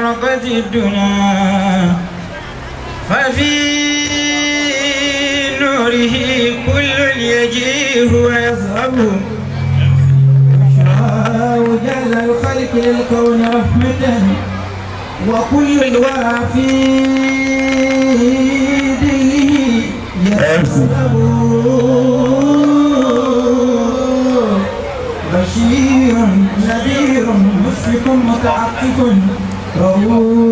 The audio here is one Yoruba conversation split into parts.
أشرقت الدنيا ففي نوره كل يجيه ويذهب جل الخلق للكون رحمة وكل الورى في دينه يذهب بشير نذير مشفق متعطف رؤوف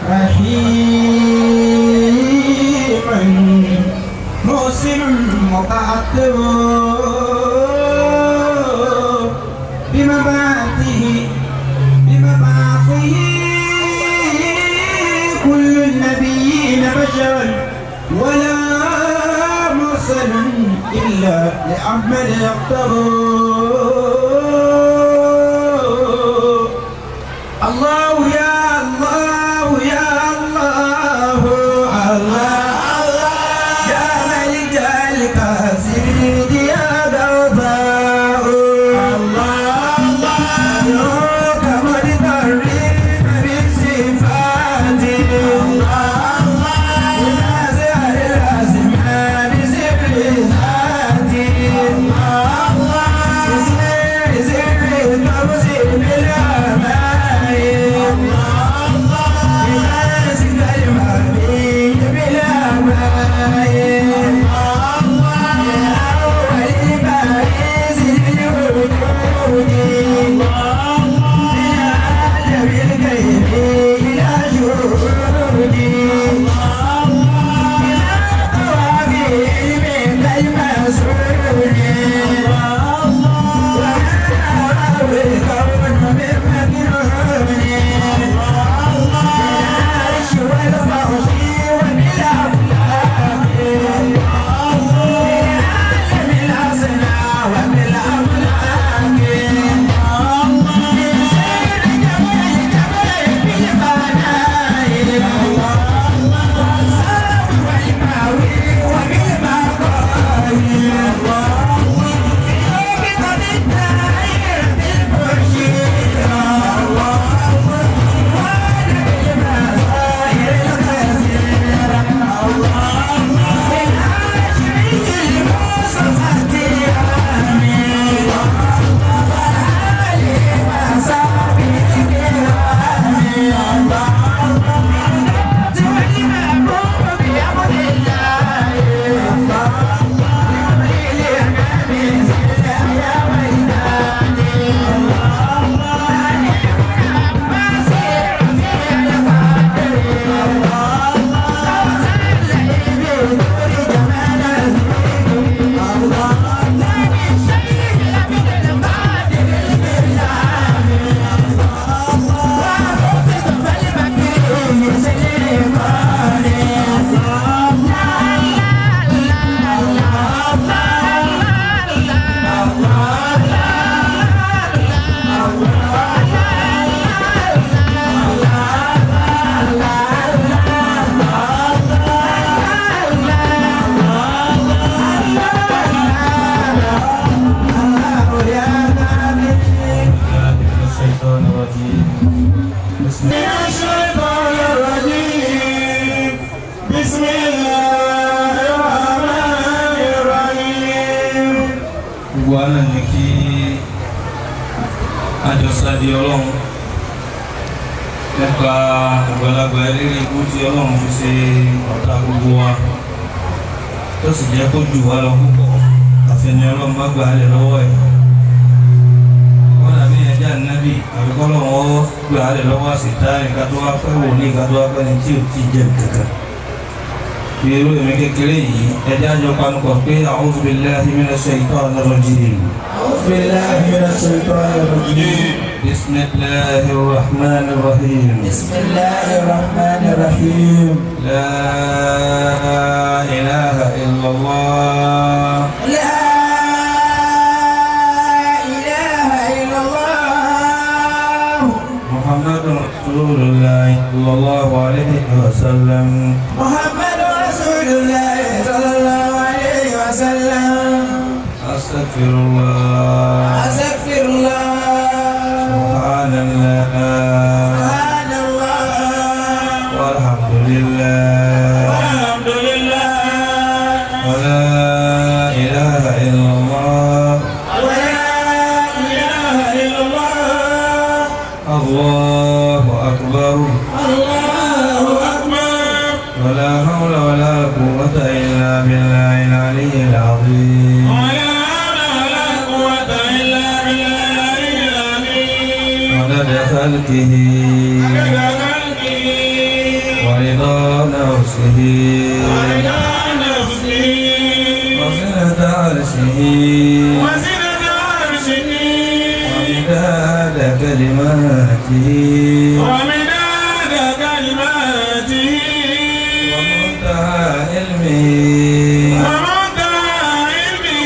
رحيم محسن متعطف بمبعثه كل النبيين بشرا ولا مرسل إلا لأحمد يقتضى. الله يا الله يا الله الله الله يا ملك الكاسد يا غفار الله الله كمدرب بصفاته الله الله نازع الأسماء بسر ذاته الله الله سر سر تبصر بالأمان الله الله نازل المبين بالأمان الله الله أول بارز للوجود الله الله من عالم الغيب إلى شهود الله الله من الطواغيت من المسعود الله الله والكون من مكنون الله الله العرش والفرش وبالأفلاك الله من عالم الأصنع وبالأملاك الله من سير جبل جبل بالفناء الله والصرف والماوي وبالمقام الله في قد الدائر بالمرشد الله وانا بالمسائر الخسيرة الله من هاشمي المصطفى التهامي وآله وصحبه الكرام الله والمأمور بأمر الله الله لأمر يا ويلاني الله عباس رفيع القدر الله بنور جمال الله لا الشيخ عبد القادر الجيلاني الله ومصطفى المكي سليماني الله الشيطان الرجيم. بسم الشيطان الرجيم. بسم الله الرحمن الرحيم. Gbogbo wa náà ní kí àjọsádì Ọlọ́run nípa àgbàlagbà eléré ikú tí Ọlọ́run fi ṣe ọ̀tá gbogbo wa tó sì jẹ́ kó jù wá lọ púpọ̀ àfẹnì Ọlọ́run bá gbà á lẹ̀ lọ́wọ́ ẹ̀. Wọ́n dàbí ẹja nábì àbíkọ́ lọ́wọ́ gbà á lẹ̀ lọ́wọ́ àṣetánì ká tó wá pẹ́ wò ní ká tó wá pẹ́ ní tí ò tí jẹ́ kankan. Irú èmi kékeré yìí ẹja jọ panupọ̀ pé a'udhu billahi minash shaitanir rajim. أعوذ بالله من الشيطان الرجيم. Bismillahir rahmanir rahim. بسم الله الرحمن الرحيم. La ilaha illallah. لا إله إلا الله Muhammadun Rasulullah sallallahu alayhi wa sallam. محمد رسول الله صلى الله عليه وسلم. Astaghfirullah. أستغفر الله. الله أكبر الله أكبر ولا حول ولا قوة إلا بالله العلي العظيم ولا حول ولا قوة إلا بالله العلي العظيم عدد خلقه عدد خلقه ورضا نفسه ورضا نفسه وزنة عرشه وزنة عرشه ومداد كلماته ومداد كلماته ومنتهى علمه ومنتهى علمه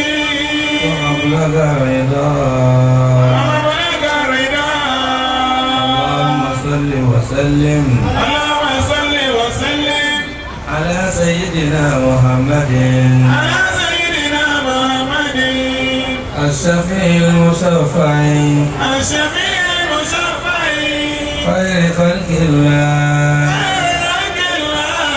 ومبلغ رضاه ومبلغ رضاه. اللهم صل وسلم اللهم صل وسلم على سيدنا محمد على سيدنا محمد الشفيع المشفع الشفيع المشفع خير خلق الله خير خلق الله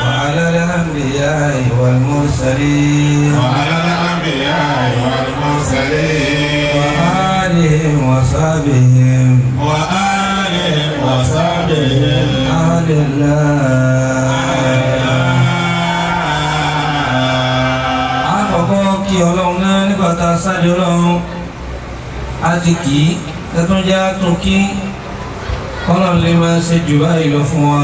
وعلى الأنبياء والمرسلين وعلى الأنبياء والمرسلين وآلهم وصحبهم وآلهم وصحبهم أهل الله. Àkọ́kọ́ kí Ọlọ́run náà nígbà tá a sáré Ọlọ́run á ti kì í tẹ́tún jẹ́ àtún kí Ọlọ́run lè máa ṣe jù báyìí lọ fún wa.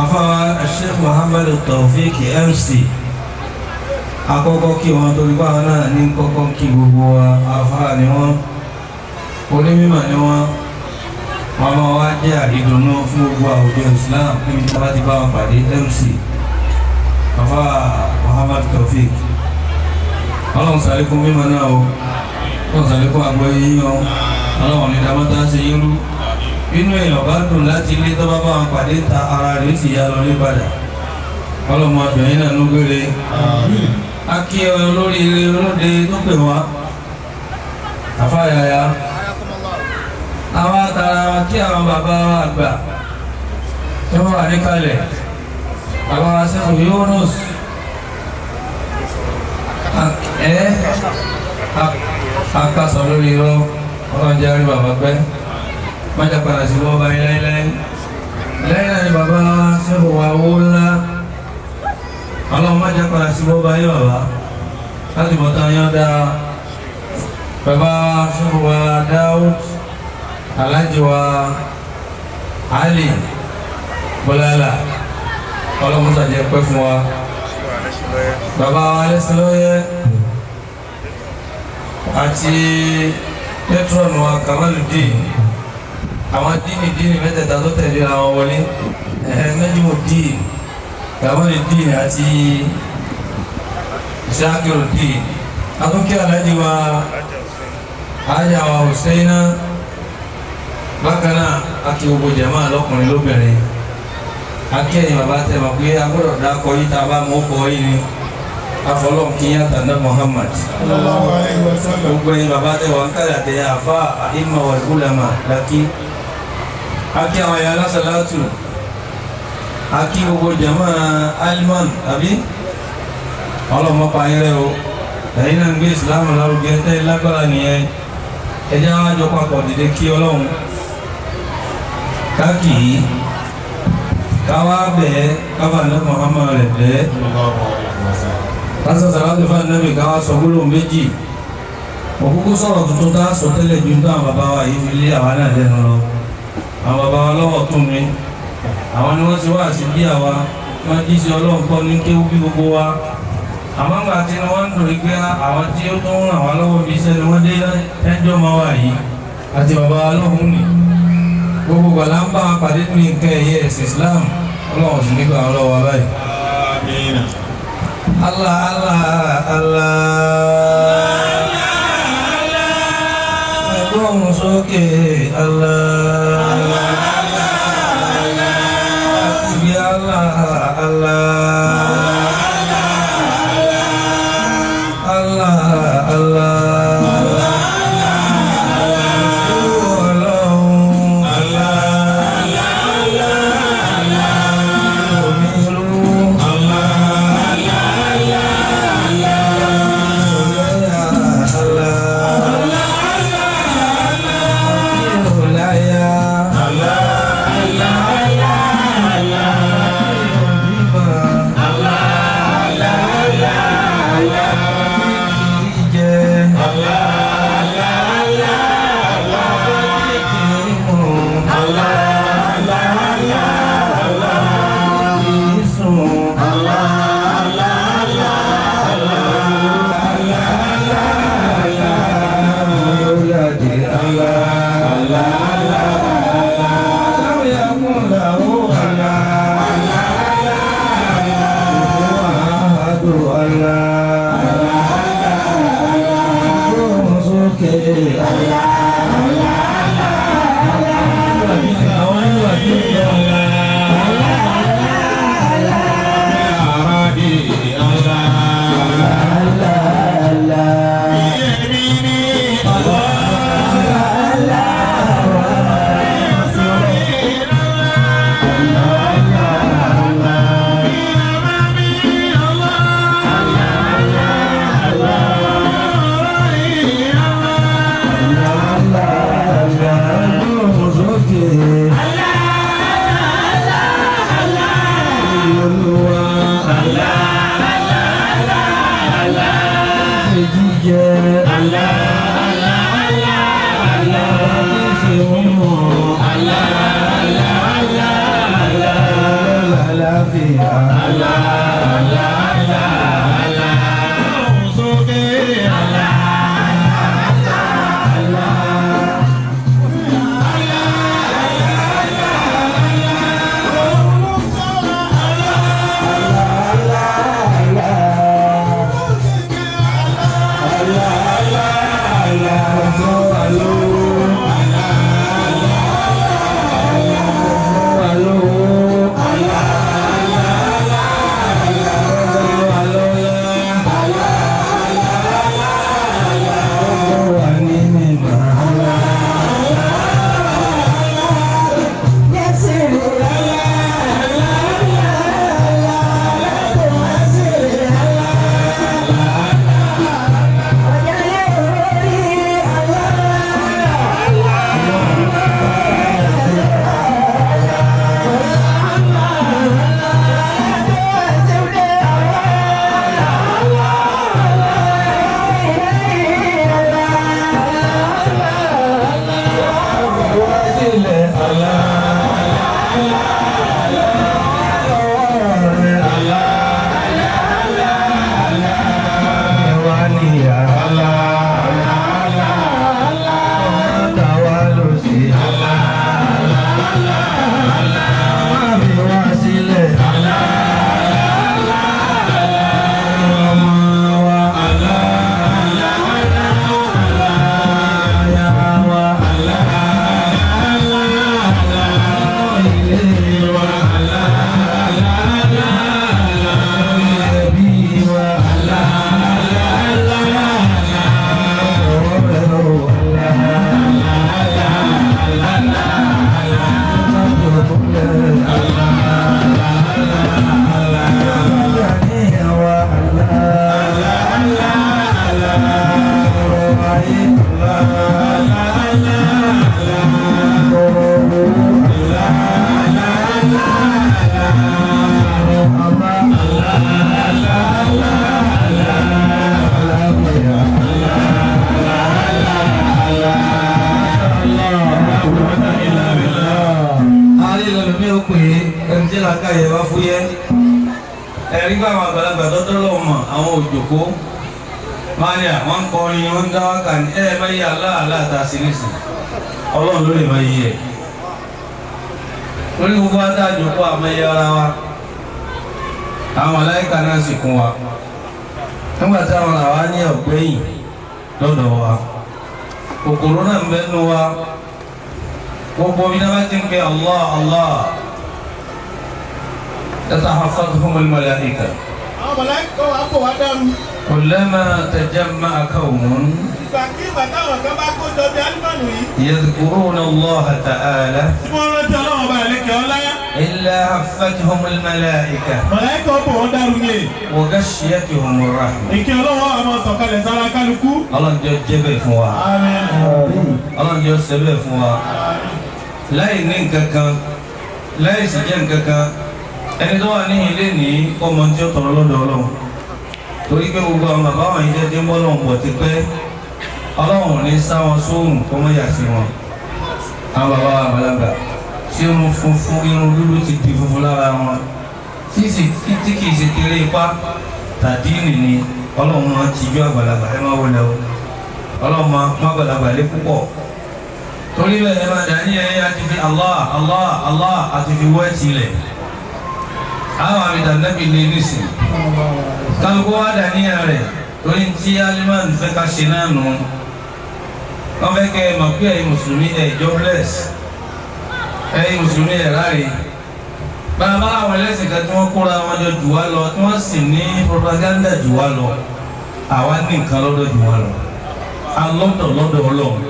Afáwa Sheikh Muhammad Taofik MC àkọ́kọ́ kí wọn torí báwọn náà ní kọ́kọ́ kí gbogbo wa. Afáà ni wọ́n, onímọ̀ ni wọ́n, wọ́n máa wá jẹ́ àrídùnnú fún gbogbo àwùjọ Islam níbi tí wọ́n bá ti bá wọn pàdé. MC Afáà Muhammad Taofik, Ọlọ́run ṣàlékún mímọ̀ náà o, Ọlọ́run ṣàlékún àgbọ́yé yín o, Ọlọ́run ní dàmọ́tà ṣe yín rú. Inú èèyàn bá dùn láti ilé tó bá bá wọn pàdé ta ara rẹ̀ sì yá lọ ní padà. Ọlọ́run àbẹ̀yìn náà ló gbére. A kí ọ lórí ilé olóde tó pè wá àfáyàyà àwọn atara wa kí àwọn bàbá wa àgbà tí wọ́n wà níkàlẹ̀, bàbá wa sẹ́kù Yunus ẹ́ akásọ̀ lórí irọ́. Ọlọ́run jẹ́ àrí bàbá pẹ́ májà padà sí wọ́n bá yín láíláí. Lẹ́yìn náà ni bàbá wa sẹ́kù wa owó ńlá. Ọlọ́run májà padà sí wọ́n bá yín bàbá láti bọ̀tá yán dáa. Bàbá wa sẹ́kù wa Dáúd Aláàjì wa Ali Bọ́lálà, Ọlọ́run sàjẹ́ pẹ́ fún wa. Bàbá wa Alẹ́sìnlọ́yẹ àti patron wa Kamaludin, àwọn díìnì díìnì mẹ́tẹ̀ẹ̀ta tó tẹ̀lé ra wọn wọlé, Najmudeen, Kamaludin àti Shakirudin. Akókè Aláàjì wa Ájà wa Husseina. Bákan náà akí gbogbo jàmáà lọ́kùnrin lóbìnrin. Akí ẹ̀yin bàbá tẹ̀ mọ̀ pé a gbọ́dọ̀ dákọ yìí tá a bá mú kọ yìí ni afọlọ́n kí yá tànà Muhammad. Sallallahu alayhi wa sallam. Gbogbo ẹ̀yin bàbá tẹ̀ wọ́n kálí àtẹ̀yà àfa àìmọ̀ wal ulama lákì. Akí àwọn ẹ̀yà alásàlátù. Akí gbogbo jàmáà alman àbí ọlọ́mọ pa ayé rẹ o. Ẹ̀yin náà ń gbé ìsìlámù lárugẹ tẹ́ lágbára nìyẹn. Ẹ jẹ́ wá jọ papọ̀ dìde kí Ọlọ́run káàkiri káwá bẹ́ẹ̀ káfà ní Muhammad rẹ̀ bẹ́ẹ̀ kásá sàlátù fún Ànábì káwá sọ gbólóhùn méjì. Òkúkú sọ̀rọ̀ tuntun tá a sọ tẹ́lẹ̀ ju táwọn bàbá wa yìí fi lé àwa náà lẹ́nu lọ. Àwọn bàbá wa lọ́wọ́ tún mi, àwọn ni wọ́n ti wá sí bí àwa wọ́n jí sí Ọlọ́run kọ́ ní kéwú bí gbogbo wa. Àmọ́ ńgbà tí wọ́n ń dùn pé àwọn tí ó tún ràn wá lọ́wọ́ bí iṣẹ́ ni wọ́n dé ẹjọ́ máa wà yìí àti bàbá wa lọ́hùn ní gbogbo gbàlá ń bá wọn pàdé ní nǹkan ẹ̀yẹ ẹ̀sìn Islam. Ọlọ́run sì nígbà wọn lọ́wọ́ báyìí. Àmín. Allah Allah Allah ẹgbọ́n sókè Allah àti Allah Allah Allah Allah Ọlọ́run Allah onírú Allah Allah. الله الله الله لم يكن له الله أحد الله تتحفظهم الملائكة. كلما تجمع قوم يذكرون الله تعالى إلا حفتهم الملائكة وغشيتهم الرحمة. الله جل فوا الله جل فوا لا ينكك لا يسجنكك. Ẹni tó wà ní ilé ní ọmọ tí ó tọrọ lọ́dọ̀ Ọlọ́run torí pé gbogbo àwọn bàbá wọn yìí jẹ́ ń bọ́ lọ́hùn pọ̀ ti pẹ́ Ọlọ́run ní sá wọn sóhùn kó mọ́ yà sí wọn. Àwọn bàbá wa àgbàlagbà tí irun funfun irun dúdú ti di funfun lára wọn tí kìí ṣe kéré ipá tàdí nìní Ọlọ́run máa ti ju àgbàlagbà ẹ máa wọlé o Ọlọ́run máa má àgbàlagbà lé púpọ̀. Torí bẹ́ẹ̀ ẹ máa dání ẹ àti fi Allah Allah Allah àti fi wọ́ ẹ̀tì lẹ̀. Àwọn àmì ìdánilẹ́bí lé nísìn. Kálukú wá dání ẹ rẹ̀ torí tí Aliman fẹ́ ká ṣe náà nù. Wọ́n fẹ́ kẹ́ ẹ mọ̀ pé ẹ̀yin Mùsùlùmí ẹ̀ jobless. Ẹ̀yin Mùsùlùmí ẹ̀ ráre. Bàbá àwọn ẹlẹ́sìn kan tí wọ́n kóra wọn jọ jù wá lọ tí wọ́n sì ní propaganda jù wá lọ. Àwa ní nǹkan lọ́dọ̀ jù wá lọ. Alọ́dọ̀ lọ́dọ̀ Ọlọ́run.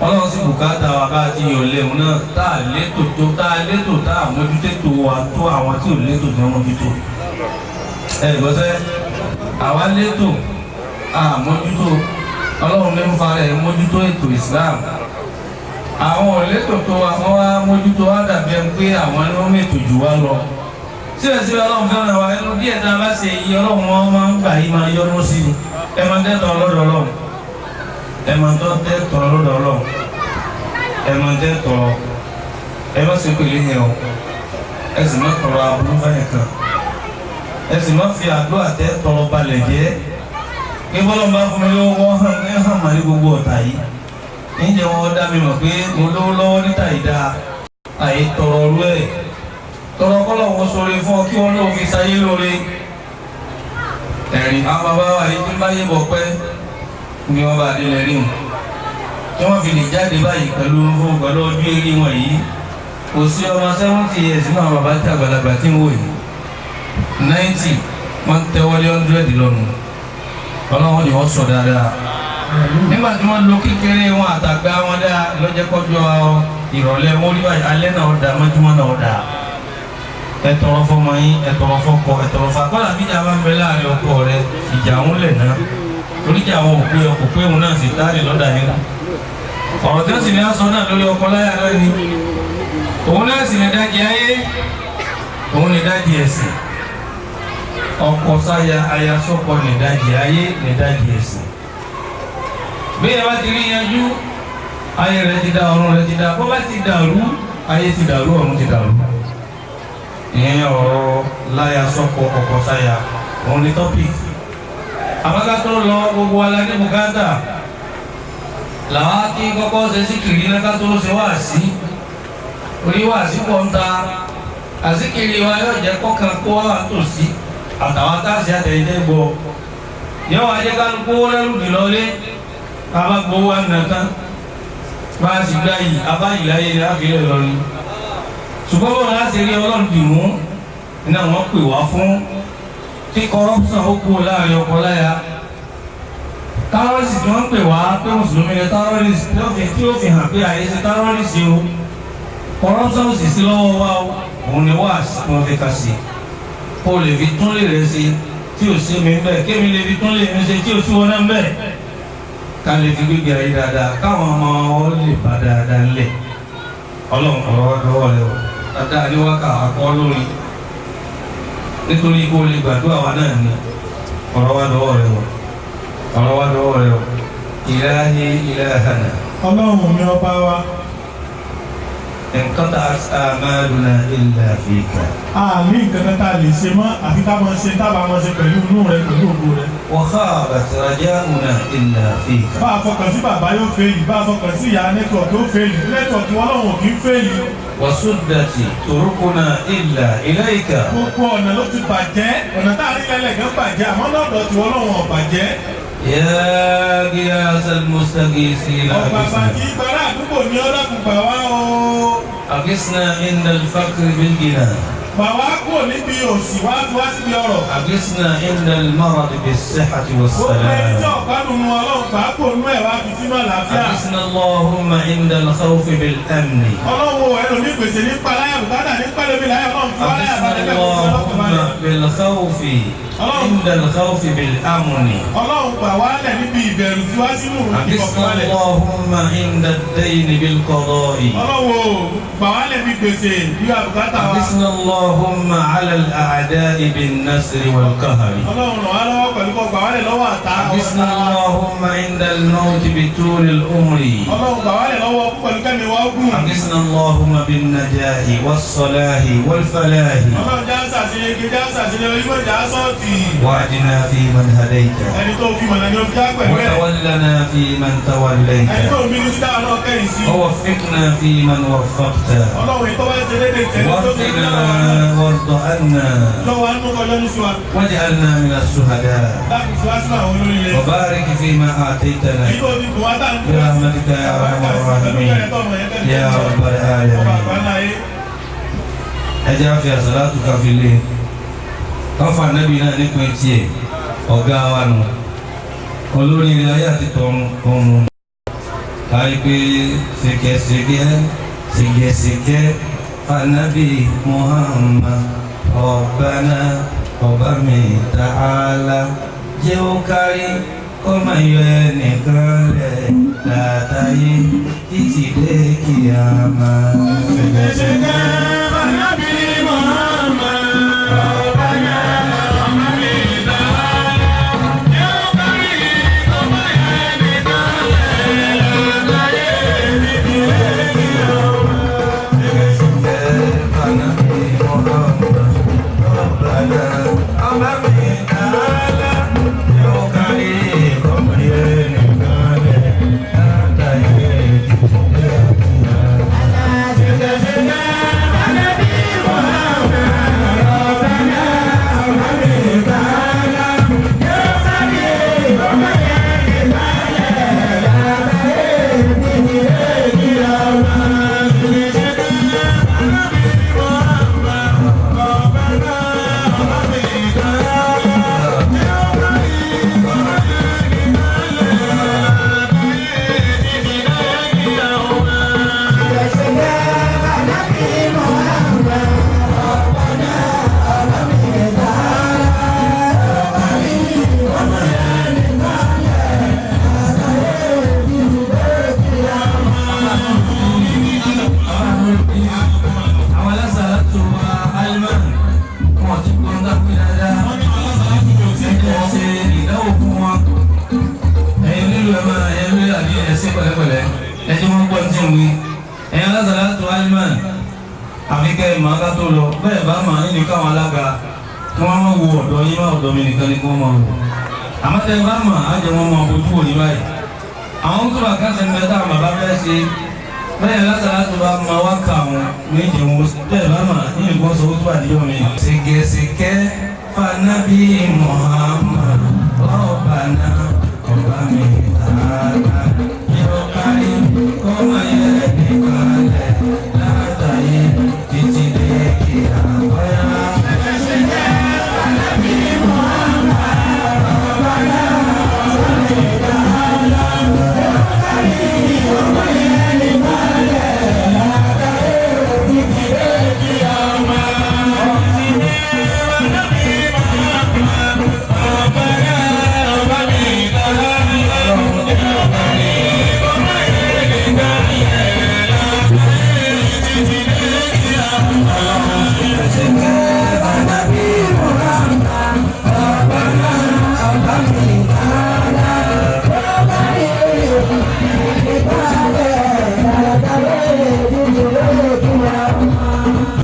Ọlọ́run sì bùkátà wa bá ti yọ̀ lẹ́hùn náà tá a létò tó tá a létò tá a mójútó wa tó àwọn tí ò létò tí wọ́n mójútó. Ẹ gbọ́sẹ́ àwa létò a mójútó Ọlọ́run ní ń fa rẹ̀ mójútó ètò Islam. Àwọn ò létò tó wa wọ́n wá mójútó wá dàbí ẹni pé àwọn ni wọ́n mètò jù wá lọ. Síbẹ̀síbẹ̀ Ọlọ́run fẹ́ràn wa ẹnu díẹ̀ tá a bá ṣe iye Ọlọ́run wọn máa ń gbà yí máa yọ́nú sí i. Ẹ máa dẹ́tọ̀ lọ́dọ̀ Ọlọ́run. Ẹ máa tọ́ tẹ́ tọrọ lọ́dọ̀ Ọlọ́run. Ẹ máa tẹ́ tọrọ. Ẹ má ṣe pèlè yẹn o. Ẹ sì má tọrọ aburú fẹ́yìn kan. Ẹ sì má fi àdúrà tẹ́ tọrọ balẹ̀ jẹ́. Kí bọ́lọ̀ bá fún mi lówó wọ́n hàn ní hàn mà ní gbogbo ọ̀tá yìí. Níjẹ́ wọn dá mi mọ̀ pé mo lówó lọ́wọ́ níta ìdá àyè tọrọ rú ẹ̀. Tọrọ kọ́lọ̀ wọn sọ̀rọ̀ fún ọ kí wọn lóò fi sáyé lóore. Ẹ̀rìn àwọn bàbá wa yìí tí ń bá yé bọ̀ pẹ́ ni wọ́n bá délẹ̀ rí wọn tí wọ́n fi lè jáde báyìí pẹ̀lú pẹ̀lú ọjọ́ eré wọn yìí kò sí ọmọ 70 years náà bàbá tí àgbàlagbà tí ń wò yìí 90 wọ́n tẹ́wọ́lé 100 lọ́nu Ọlọ́run ni wọ́n sọ dáadáa nígbà tí wọ́n lo kékeré wọn àtàgbà wọn dáa lọ́jẹ́ kọjọ́ ìrọ̀lẹ́ wọn rí báyìí alẹ́ náà dá mọ́júmọ́ náà dá. Ẹ tọrọ fọmọ yín, ẹ tọrọ fọkọ, ẹ tọrọ fún akọ́là bí ìjà bá ń bẹ láàrin ọkọ rẹ ìjà ń lẹ̀ náà oríjà àwọn òpè ọkọ̀ pé òun náà sì táàrí lọ́dà yẹn. Ọ̀rọ̀ tí ó sì ní aṣọ náà lórí ọkọ láyà náà ni òun náà sì ní dájì ayé òun ní dájì ẹ̀sìn. Ọkọ sáya aya sọ́kọ ní dájì ayé ní dájì ẹ̀sìn. Bí ẹ bá ti rí yanjú ayé rẹ ti dá ọ̀run rẹ ti dá bó bá ti dàrú ayé ti dàrú ọ̀run ti dàrú. Ìyẹn ọ̀rọ̀ láya sọ́kọ ọkọ sáya òun ní tọ́pìkì. Àbáká tó lọ gbogbo wa la ní bùkátà làwa kí kọ́kọ́ ṣe síkìrì náà ká tó ṣe wáàsí orí wáàsí pọ̀ ń ta àsíkìrì wa yóò jẹ́ kọ́kàn kó wá tòsí àtàwọn táàsì àtẹ̀yẹ́dẹ́ gbọ́ yóò wá jẹ́ kálukú lẹ́rù dìlọ́lé bàbá gbowó wa nà tán bá a sì gbá yìí abá yìí láyé ní àfihàn lọ ni ṣùgbọ́n bọ́ọ̀ láti rí Ọlọ́run dì mú iná wọn pè wá fún kí corruption ó kú láàrin ọkọ láya. Terrorist tí wọ́n ń pè wá pé mùsùlùmí ni terrorist tí ó fi hàn pé àyè ṣe terrorist o corruption sì sí lọ́wọ́ wa o òun ni wá sí wọn fi kà sí kó o lè fi tún lè rẹ ṣe tí ò sí mi bẹ́ẹ̀ kémi lè fi tún lè mi ṣe tí ò sí wọn náà bẹ́ẹ̀ ká lè fi gbégbé ayé dáadáa káwọn ọmọ wọn lè bá dáadáa ńlẹ̀. Ọlọ́run ọ̀rọ̀ lọ́wọ́ rẹ o dáadáa ní wákà akọ́ lórí nítorí kó lè gbàdúrà wa náà ni ọ̀rọ̀ wa lọ́wọ́ rẹ o ọ̀rọ̀ wa lọ́wọ́ rẹ o ilahi ilahana. Ọlọ́run mi ọba wa. Inqata'at amaluna illa fika. Àmì nǹkan kan tá a lè ṣe mọ́ àfi ká máa ṣe tábà máa ṣe pẹ̀lú inú rẹ pẹ̀lú ògo rẹ. Wa khabat raja'una illa fika. Bá a fọkàn sí bàbá yóò fẹ́ẹ̀lì, bá a fọkàn sí ìyá nẹ́tíwọ̀kì yóò fẹ́ẹ̀lì, nẹ́tíwọ̀kì wọn lọ́wọ́ kì í fẹ́ẹ̀lì. Wa suddati turuquna illa ilayka. Gbogbo ọ̀nà ló ti bàjẹ́, ọ̀nà tá a rí lẹ́lẹ̀ gan bàjẹ́, àmọ́ lọ́dọ̀ tí wọ́n lọ́wọ́ bàjẹ́. Ya ghiyasal mustaghithina. Ọ̀pàpà tí gbàrà àdúgbò ní ọlọ́kùn gbà wá o. Aghithna inda al-faqri bil-ghina. Gbà wá kúrò níbi òṣì wá fi wá síbi ọrọ̀. Aghithna inda al-maradi bis-sihhati was-salam. Gbogbo ẹni tí ọ̀pá nù Ọlọ́run gbà kúrò nú ẹ̀ wá fi sínú àlàáfíà. Aghithna Allahumma inda al-khawfi bil-amni. Ọlọ́run ẹlòmí gbèsè ní paláyà bùkátà ní pẹ́lẹ́mì láyà Ọlọ́run fi wá láyà balẹ̀ bẹ́ẹ̀ kó sí ọlọ́kùnrin balẹ̀. Bil-khawfi inda al-khawfi bil-amni. Ọlọ́run gbà wá lẹ̀ níbi ìbẹ̀rù tí wá sínú ìfọ̀kànbalẹ̀. Aghithna Allahumma inda ad-dayni bil-qada'i. Ọlọ́run gbà wá lẹ̀ ní gbèsè bí àbùkátà wa. Aghithna Allahumma 'ala al-a'da'i bin-nasri wal-qahri. Ọlọ́run ràn wá lọ́wọ́ pẹ̀lú kó gbà wá lẹ̀ lọ́wọ́ àtá. Aghithna Allahumma inda al-mawti bi tuli al-umri. Ọlọ́run gbà wá lẹ̀ lọ́wọ́ pẹ̀lú kẹ́mi. mi wá gùn. أغثنا اللهم بالنجاح والصلاح والفلاح. Ọlọ́run já sàṣeyege já sàṣeyọrí mọ̀ já sọ́ọ̀tì. واهدنا فيمن هديت. Ẹni tó fi mọ̀nà ni ó fi já pẹ̀lú ẹ̀. وتولنا فيمن توليت. Ẹni tó bínú sí dáhùn náà kẹ́yìn sí. ووفقنا فيمن وفقت. Ọlọ́run ìtọ́ bá ṣe léde tẹ̀lé tó ṣe léde lára wa náà. وارضنا وارض عنا. Lọ́wọ́ á nú kọjọ́ ní sùn wa. واجعلنا من الشهداء. Dákun fi wá sínú àwọn olórí rẹ̀. وبارك فيما أعطيتنا. Èyí tó ti bùn wá tá à ń dúró. برحمتك يا أرحم الراحمين يا رب Ọba العالمين. àgbáńlá yé. Ẹ jẹ́ àfi àsàlátù káfí lé káfà nẹ́bí náà nípìn tiẹ̀ ọ̀gá wa nù olórí ilé ayé àti tọ̀run ọ̀run àìpé ṣèkẹṣèkẹ ṣèkẹṣèkẹ fanabi Muhammad ọ̀bánà ọba mi ta'ala jẹ́ ó kárí kó má yọ ẹnìkan lẹ̀ látàyé títí dé kíyámà. Ṣèkẹṣèkẹ fanabi Muhammad ọ̀bánà ọba mi ta'ala jẹ́ ó kárí kó má yọ ẹnìkan lẹ̀ látàyé títí dé kíyámà. Ṣèkẹṣèkẹ fanabi Muhammad ọ̀bánà ọba mi ta'ala jẹ́ ó kárí kó má yọ ẹnìkan lẹ̀ látàyé títí dé kíyámà. Ṣèkẹṣèkẹ fanabi Muhammad ọ̀bánà ọba mi ta'ala jẹ́ ó kárí kó má yọ ẹnìkan lẹ̀ látàyé títí dé kíyámà. Ṣèkẹṣèkẹ fanabi Muhammad ọ̀bánà ọba mi ta'ala jẹ́ ó kárí kó má yọ ẹnìkan lẹ̀ látàyé títí dé kíyámà. Àwọn alásàlátù wa alimán wọn ti gbọ́n dákú dáadáa ẹ̀jẹ̀ ṣe ìdáwó fún wọn ẹ̀yin nílùú ẹ̀ máa ẹ̀yin lórí àbí ẹ̀sìn pẹ̀lẹ́pẹ̀lẹ́ ẹ̀jẹ̀ wọn gbọ́n tí ń wí ẹ̀yin alásàlátù alimán àfi kẹ́ ẹ̀ máa ká tó lọ bẹ́ẹ̀ bá máa nínú káwọn alága kí wọ́n máa wo ọ̀dọ́ yín má ọ̀dọ́ mi nìkan ni kí wọ́n máa wò àmọ́ tẹ́ ẹ bá mà á jẹ́ wọn máa bójú wò yín báyìí àwọn tó bá kásẹ̀ ń bẹ táwọn bàbá fẹ́ ṣe bẹ́ẹ̀ lásàlátù bá máa wá kà wọn méje wọn bẹ́ẹ̀ bá mà ní nǹkan sọ tó àdéhùn mi. Ṣèkẹṣèkẹ fanabi Muhammad ọ̀bànà ọba mi tààtà yóò kárí kó má yẹ nìkan lẹ̀ látàyè títí dé kí àbáyá.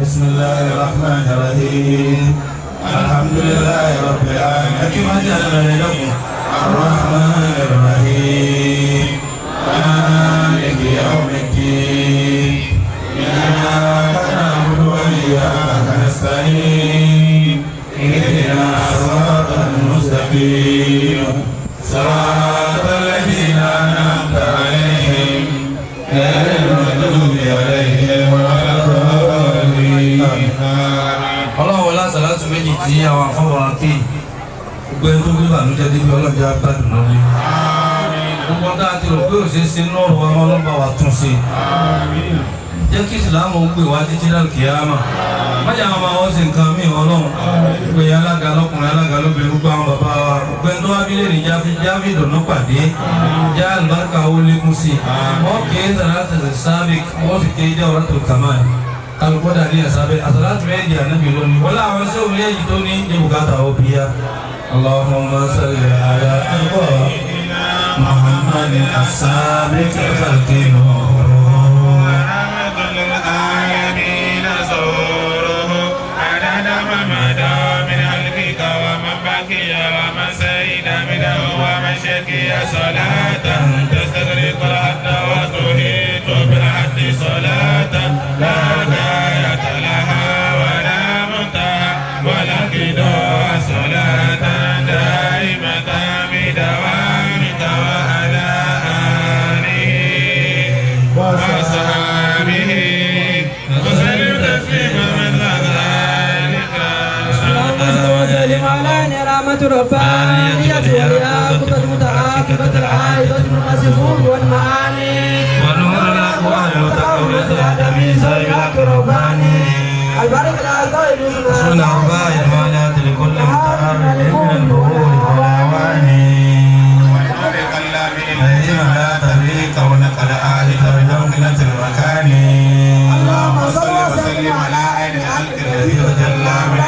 بسم الله الرحمن الرحيم الحمد لله رب العالمين كما جعل لكم الرحمن الرحيم مالك يوم الدين إياك نعبد وإياك نستعين اهدنا صراط المستقيم صراط الذين أنعمت عليهم غير المغضوب عليهم ولا الضالين. Ọlọ́run wọlé àsàlátù méjì tí àwọn afọwọ́ aké gbogbo ẹni tó gbé bànújẹ́ débi ọlọ́jà gbádùn lọ́lé gbogbo ọ̀tá àti rò pé òṣèṣe lọ́rùn wa máa lọ́ba wa tún ṣe jẹ́ kí ìsìlámù ó gbé wá títí náà kíyámà májà àwọn ọmọ wọn sì nǹkan mí ọlọ́run gbogbo ẹ̀yà alága lọ́kùnrin alága lóbìnrin gbogbo àwọn bàbá wa gbogbo ẹni tó wá bí lè ní jáfi ìdùnnú pàdé já àlùbáríkà ó lékún sí i wọ́n kì í sàlátì sábìk wọ́n sì ké jẹ́ ọ̀rọ̀ tó kàmáà kálukú dàní ẹ̀sábẹ́ àsàlátì méjì ànábì lónìí wọ́n láwọn sí òun méjì tó ní ní bùkátà ó bíyá Allahumma salli ala Muhammadin as-sabiq al-khalqi. لا غاية لها ولا منتهى ولقد صلاة دائمة بدوامك وعلى آله وصحبه وسلم تسليما مثل ذلك. اللهم صل وسلم على رحمة ربانية والياقوتة المتعاقبة العائدة المصفوف والمعاني ونور الأقوال وتقوية الأدب سيد الرباني البركة العظيم حسن أرباع المالات لكل متعرض من البهور والأواني الذي لا طريق ونقل آل ترجمة المكان. اللهم صل وسلم على عين الخلق الذي تجلى من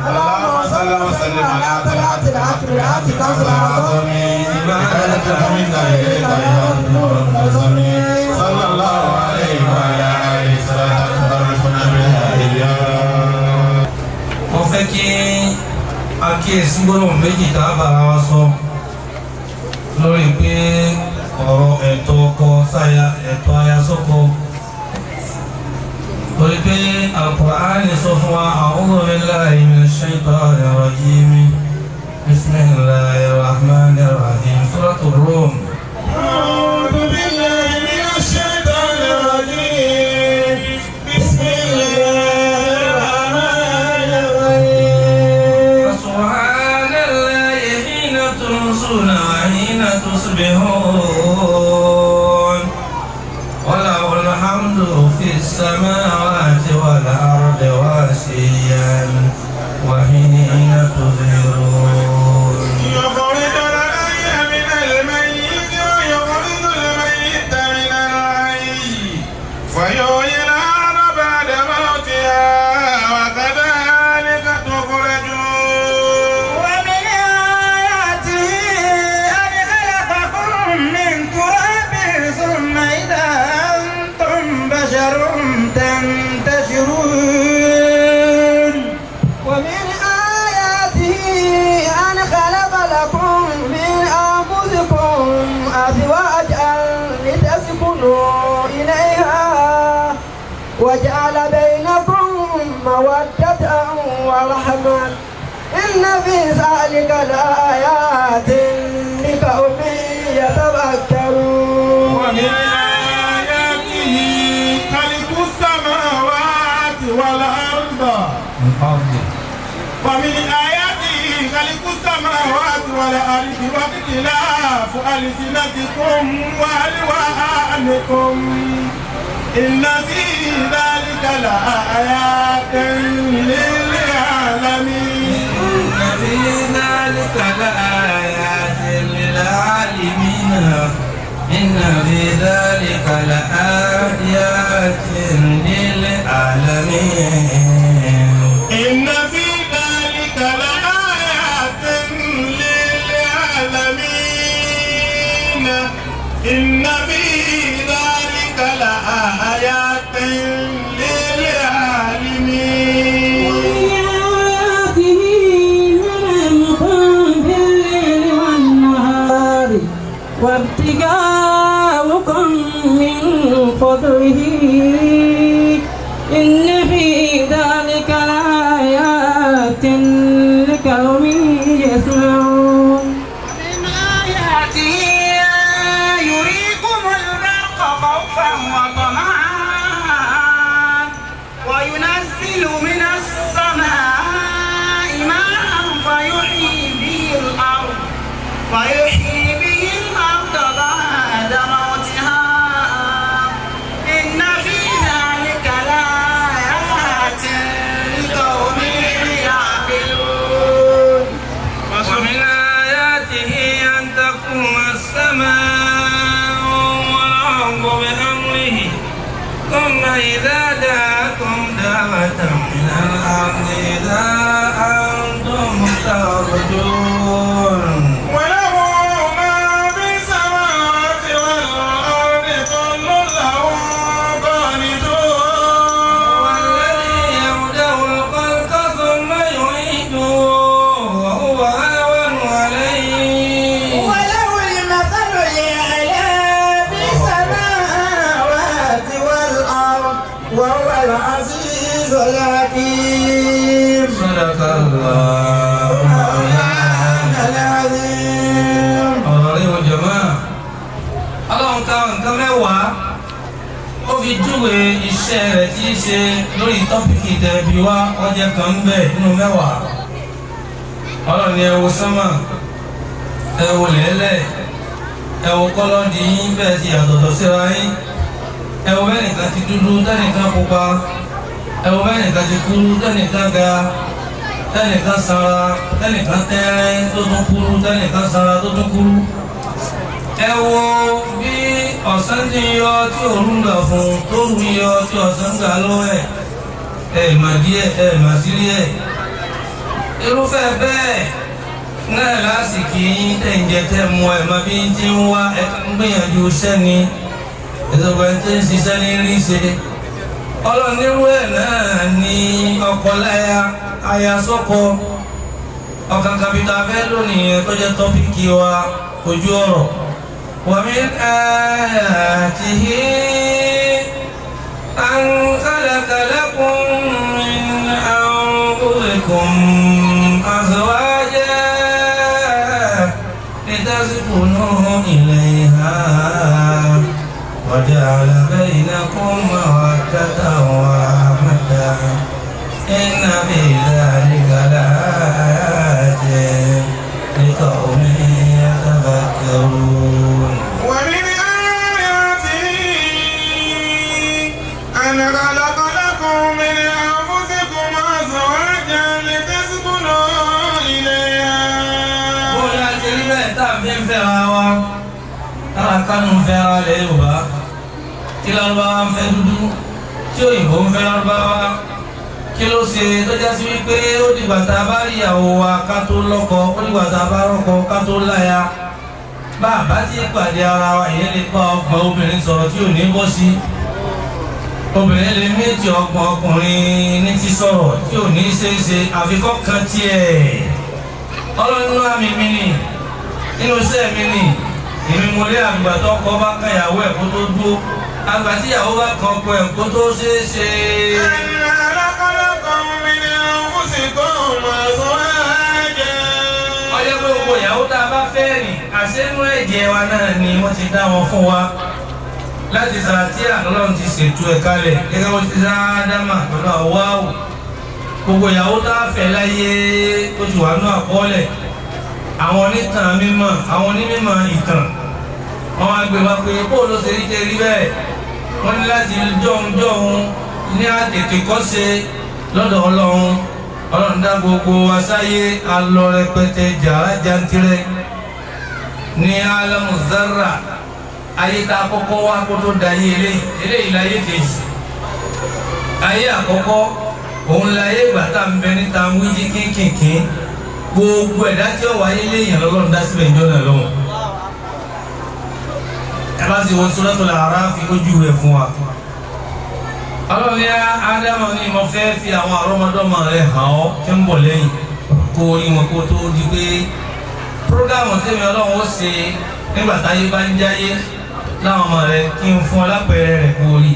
اللهم صل وسلم على طلعة العطر العطر كوثر العظم صلى الله عليه وعلى آله صلاة تباركنا بها إياه. Mo fẹ́ kí àkíyèsí gbólóhùn méjì tá a bára wa sọ lórí pé ọ̀rọ̀ ẹ̀tọ́ ọkọ sáya ẹ̀tọ́ aya sọ́kọ. Torí pé Al-Qur'ani sọ fún wa, a'udhu billahi minash shaitanir rajim, bismillahir rahmanir rahim, suratul Rum. أعوذ بالله من الشيطان الرجيم. بسم الله الرحمن الرحيم. سبحان الله حين تمسون وحين تصبحون وله الحمد في السماوات والأرض وعشيا وحين تظهرون. يخرج الحي من الميت ويخرج الميت من الحي ويحيي الأرض بعد موتها وكذلك تخرجون. ومن آياته أن خلقكم من تراب ثم إذا أنتم بشر تنتشرون. ومن آياته أن خلق لكم من أنفسكم أزواجا لتسكنوا إليها وجعل بينكم مودة ورحمة إن في ذلك لآيات لقوم يتفكرون. ومن آياته خلق السماوات والأرض. ومن آياته خلق السماوات والأرض واختلاف ألسنتكم وألوانكم إن في ذلك لآيات للعالمين. إن في ذلك لآيات للعالمين. إن في ذلك لآيات للعالمين. إن في ذلك لآيات للعالمين. إن في ذلك لآيات للعالمين. وآياته منامكم بالليل والنهار وابتغاؤكم من فضله إن في ذلك لآيات لقوم يسمعون. ومن آياته يريكم البرق خوفا وطمعا وينزل من السماء ماء فيحيي به الأرض بعد موتها إن في ذلك لآيات لقوم يعقلون. ومن آياته أن تقوم السماء والأرض بأمره ثم إذا دعاكم دعوة من الأرض إذا أنتم تخرجون. وله ما في السماوات والأرض كل له قانتون. والذي يبدأ الخلق ثم يعيده وهو أهون عليه. وله المثل الأعلى الله مولانا العظيم. Ọ̀rọ̀ rí o jọ̀mọ́. Ọlọ́run ká nǹkan mẹ́wàá ó fi júwe iṣẹ́ rẹ̀ tí í ṣe lórí tọ́pìkì tẹ̀bi wá ọjẹ́ kan ń bẹ̀ nínú mẹ́wàá. Ọlọ́run ni ẹ wo sánmà, ẹ wo lẹ́lẹ̀, ẹ wo kọ́lọ́dì yín bẹ́ẹ̀ ti yàtọ̀tọ̀ síra yín, ẹ wo bẹ́ẹ̀ nìkan ti dúdú tẹ́nìkan pupa, ẹ wo bẹ́ẹ̀ nìkan ti kúrú tẹ́nìkan ga, tẹ́nìkan sanra tẹ́nìkan tẹ́rẹ́ tó tún kúrú, tẹ́nìkan sanra tó tún kúrú. Ẹ wo bí ọ̀sán ti ń yọ tí òru ń gbà fún, tó rú yọ tí ọ̀sán ń gbà lọ́wọ́ ẹ̀. Ẹ mà díẹ̀, ẹ mà sírí ẹ̀. Irúfẹ́ bẹ́ẹ̀ náà lásìkò yín tẹ̀ ń jẹ tẹ́ mu ẹ̀ mọ bí ń ti ń wá ẹ̀ ń gbìyànjú iṣẹ́ ni ìṣòro ẹ̀ ń ń ṣiṣẹ́ ní rí ṣe. Ọlọ́run nírú ẹ̀ náà ní ọkọ láya aya sọ́kọ. Ọ̀kan kàbíta fẹ́ lónìí yẹn tó jẹ́ tọ́pìkì wa ojú ọ̀rọ̀. ومن آياته أن خلق لكم من أنفسكم أزواجا لتسكنوا إليها وجعل بينكم مودة ورحمة إن في ذلك لآيات لقوم يتفكرون. ومن آياته أن خلق لكم من أنفسكم أزواجا لتسكنوا إليها. Bó la ṣe rí bẹ́ẹ̀ tá a fi ń fẹ́ra wa, tára kánú ń fẹ́ra lẹ̀ Yorùbá, tí Lárúbáwá ń fẹ́ dúdú, tí òyìnbó ń fẹ́ Lárúbáwá, kí ló ṣe tó já sí wípé ó dìgbà tá a bá rí ìyàwó wa ká tó lọ́kọ, ó dìgbà tá a bá rọ́kọ ká tó láya. Bá a bá ti pàdé ara wa, ìyẹn lè bá ọgbọ̀n obìnrin sọ̀rọ̀ tí ò ní bọ́ sí. Obìnrin lè méjì ọgbọ̀n ọkùnrin ní ti sọ̀rọ̀ tí ò ní ṣeé ṣe àfikọ́ kan tiẹ̀. Ọlọ́run àmì mi nì, nínú iṣẹ́ mi nì, èmi mo lé àgbà tó kọ́ bá kan ìyàwó ẹ̀ kó tó dúró, àgbà tí ìyàwó bá kan ọkọ ẹ̀ kó tó ṣeé ṣe. أن خلق لكم من أنفسكم أزواجا. Ọjọ́ pé gbogbo ìyàwó tá a bá fẹ́ rìn, àṣẹ́nú ẹ̀jẹ̀ wa náà ni wọ́n ti dá wọn fún wa. Láti sàtí àlọ́lọ́run ti ṣètò ẹ̀ kalẹ̀ gẹ́gẹ́ bó ti dá Ádámà pẹ̀lú Háwáwù. Gbogbo ìyàwó tá a fẹ́ láyé tó ti wà nínú àkọọ́lẹ̀. Àwọn onítàn mímọ̀, àwọn onímọ̀ ìtàn, wọ́n wá gbé wá pé bó ló ṣe rí tẹ́ rí bẹ́ẹ̀. Wọ́n ní láti jọ̀hún jọ̀hún ní àtètè kọ́ṣe lọ́dọ̀ Ọlọ́run. Ọlọ́run dá gbogbo wa sáyé alọ rẹpẹtẹ jàrá jantirẹ ní alamu zarra ayé tá a kọ́kọ́ wá kó tó da ayé eléyìí eléyìí láyé kejì. Ayé àkọ́kọ́ òun láyé ìgbà tá à ń bẹ níta ń wíjí kínkìnkín. Gbogbo ẹ̀dá tí ó wáyé léèyàn lọ́lọ́run dá síbẹ̀ ìjọ náà lọ́hùn. Ẹ bá sì wo Suratul A'raf ojú rẹ̀ fún wa. Ọlọ́run ní Ádámù ní mo fẹ́ fi àwọn àrọ́mọdọ́mọ rẹ̀ hàn ọ́ tí ń bọ̀ lẹ́yìn kó orí wọn kó tó di pé prógámù tèmi Ọlọ́run ó ṣe nígbà táyé bá ń jáyé láwọn ọmọ rẹ̀ kí n fún ọ lápẹẹrẹ rẹ̀ kó orí.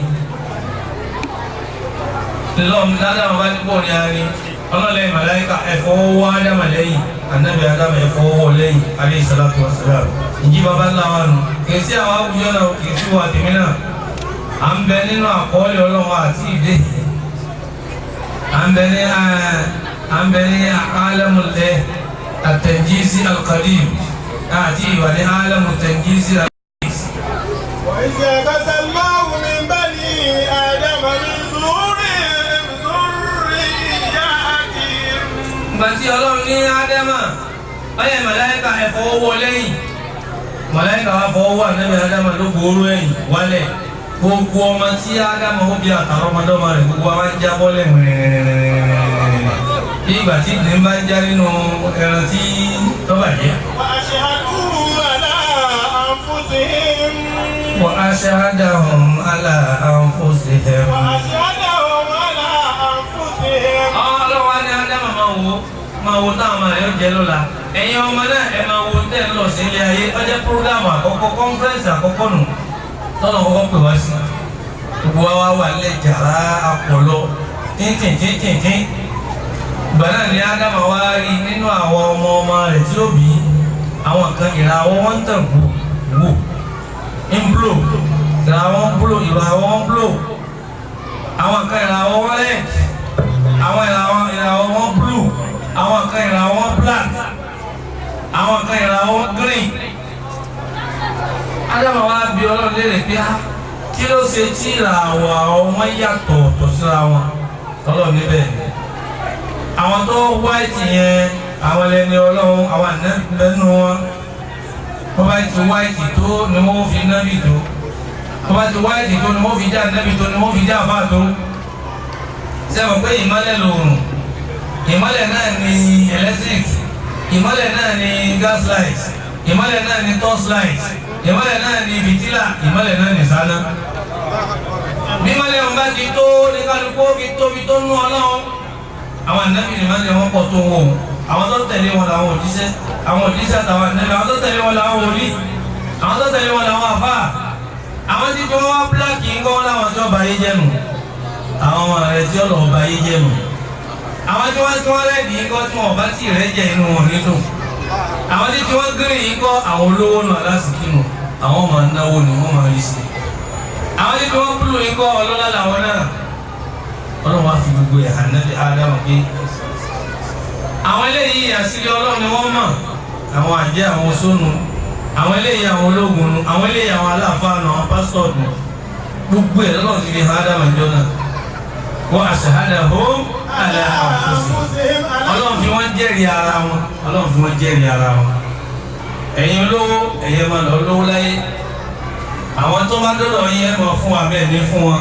Lọ́m Ádámù bá ní bọ̀ ní arin ọlọ́lẹ̀ màláíkà ẹ̀fọ́ wọ́ Ádámù lẹ́yìn ànábì Ádámù ẹ̀fọ́ wọ́ lẹ́yìn alayhi salatu wassalam. Ìjì baba ńlá wa nù kì í sí àwọn àwùjọ náà kì í sí wa tèmi náà. À ń bẹ nínú àkọọ́lẹ̀ Ọlọ́run àti ìdè. À ń bẹ ní alamulẹ̀ àtẹ̀jísí alqadim àti ìwà ní alamu tẹ̀jísí alqadim. وإذ أخذ الله من بني آدم من ظهورهم ذرياتهم. Ìgbà tí Ọlọ́run ní Ádámà, ọyẹ màláíkà ẹ fọwọ́ wọ́ lẹ́yìn. Màláíkà wa fọwọ́ wọ́ ànábì Ádámà ló gbòòrò ẹ̀yìn wálẹ̀. Gbogbo ọmọ tí Ádámà ó bí àtàwọn ọmọdọ́mọ rẹ̀ gbogbo wa máa ń jábọ́ lẹ̀ wẹ̀rẹ̀rẹ̀rẹ̀rẹ̀rẹ̀. Bí ìgbà tí ìdílé bá ń já nínú ẹran tí tó bàjẹ́. وأشهدوهم على أنفسهم. وأشهدهم على أنفسهم. وأشهدهم على أنفسهم. Ọlọ́wọ́ á ní Ádámà máa wo máa wo táwọn ọmọ rẹ̀ ó jẹ lọ́la. Ẹ̀yin ọmọ náà ẹ máa wo tẹ́ ń lọ sí ilé ayé. Ó jẹ́ púrógámù àkọ́kọ́, kọ́nfẹ́rẹ́nsì àkọ́kọ́ nù tọ́nà kọ́kọ́ pè wá sí. Gbogbo wa wá wà lẹ́ jàrá àpọ̀lọ tíntìntìntìntín. Ìgbà náà ni Ádámà wá rí nínú àwọn ọmọ ọmọ rẹ̀ tí ó bí àwọn kan ìràwọ̀ wọn ń tàn wò ń blò, ìràwọ̀ ń blò, ìràwọ̀ ń blò. Àwọn kan ìràwọ̀ wọn red, àwọn ìràwọ̀ wọn blue, àwọn kan ìràwọ̀ wọn black, àwọn kan ìràwọ̀ wọn green. Ádámà wá bi Ọlọ́run léèrè pé kí ló ṣe tí ìràwọ̀ àwọn wọn yàtọ̀ ọ̀tọ̀ síra wọn? Ọlọ́run níbẹ̀ ni àwọn tó wáìtì yẹn àwọn ẹlẹ́ni Ọlọ́run, àwọn ànẹ́nu wọn. Wọ́n bá ti wáìtì tó ni wọ́n fi nábì tó, wọ́n bá ti wáìtì tó ni wọ́n fi já nábì tó ni wọ́n fi já àfáà tó. Sẹ́wọ̀n pé ìmọ́lẹ̀ lòrùn, ìmọ́lẹ̀ náà ni electric, ìmọ́lẹ̀ náà ni gas light, ìmọ́lẹ̀ náà ni torch light, ìmọ́lẹ̀ náà ni fìtílà, ìmọ́lẹ̀ náà ni sáná. Bí ìmọ́lẹ̀ wọn bá ti tó ní kálukú ó fi tóbi tó nú Ọlọ́run. Àwọn ànábì ni ìmọ́lẹ̀ wọn pọ̀ tó wò ó. Àwọn tó tẹ̀lé wọn làwọn òjíṣẹ́, àwọn òjíṣẹ́ àtàwọn ànábì, àwọn tó tẹ̀lé wọn làwọn wòlíì, àwọn tó tẹ̀lé wọn làwọn àfáà. Àwọn tí wọ́n wá bíláàkì ń gbọ́ láwọn tí wọ́n bá yé jẹ́ nù, àwọn ọmọ rẹ̀ tí ọlọ́ọ̀ bá yé jẹ́ nù. Àwọn tí wọ́n tí wọ́n rẹ́ẹ̀dì ń kọ́ tí wọ́n bá tì rẹ́ jẹ́ inú wọn nínú. Àwọn tí wọ́n gírì ń kọ́ àwọn olówó nù alásìkí nù, àwọn máa náwó ni wọ́n máa rí sí. Àwọn tí wọ́n búlù ń kọ́ ọlọ́lá làwọn náà. Ọlọ́run wá fi gbogbo ẹ̀ hàn nábì Ádámù pé àwọn eléyìí àṣírí Ọlọ́run ni wọ́n mọ̀, àwọn àjẹ́ àwọn sónù, àwọn eléyìí àwọn ológun nù, àwọn eléyìí àwọn aláàfáà nù, àwọn pásítọ̀ nù. Gbogbo ẹ̀ lọ́lọ́run ti fi hàn Ádámù ìjọ náà. Wọ́n ashhadahum ala anfusihim. Ọlọ́run fi wọ́n jẹ́rìí ara wọn. Ọlọ́run fi wọ́n jẹ́rìí ara wọn. Ẹ̀yin olówó, ẹ̀yin máa lọ lówó láyé. Àwọn tó bá dọ́dọ̀ yín ẹ̀ máa fún wa bẹ́ẹ̀ ní fún wọn.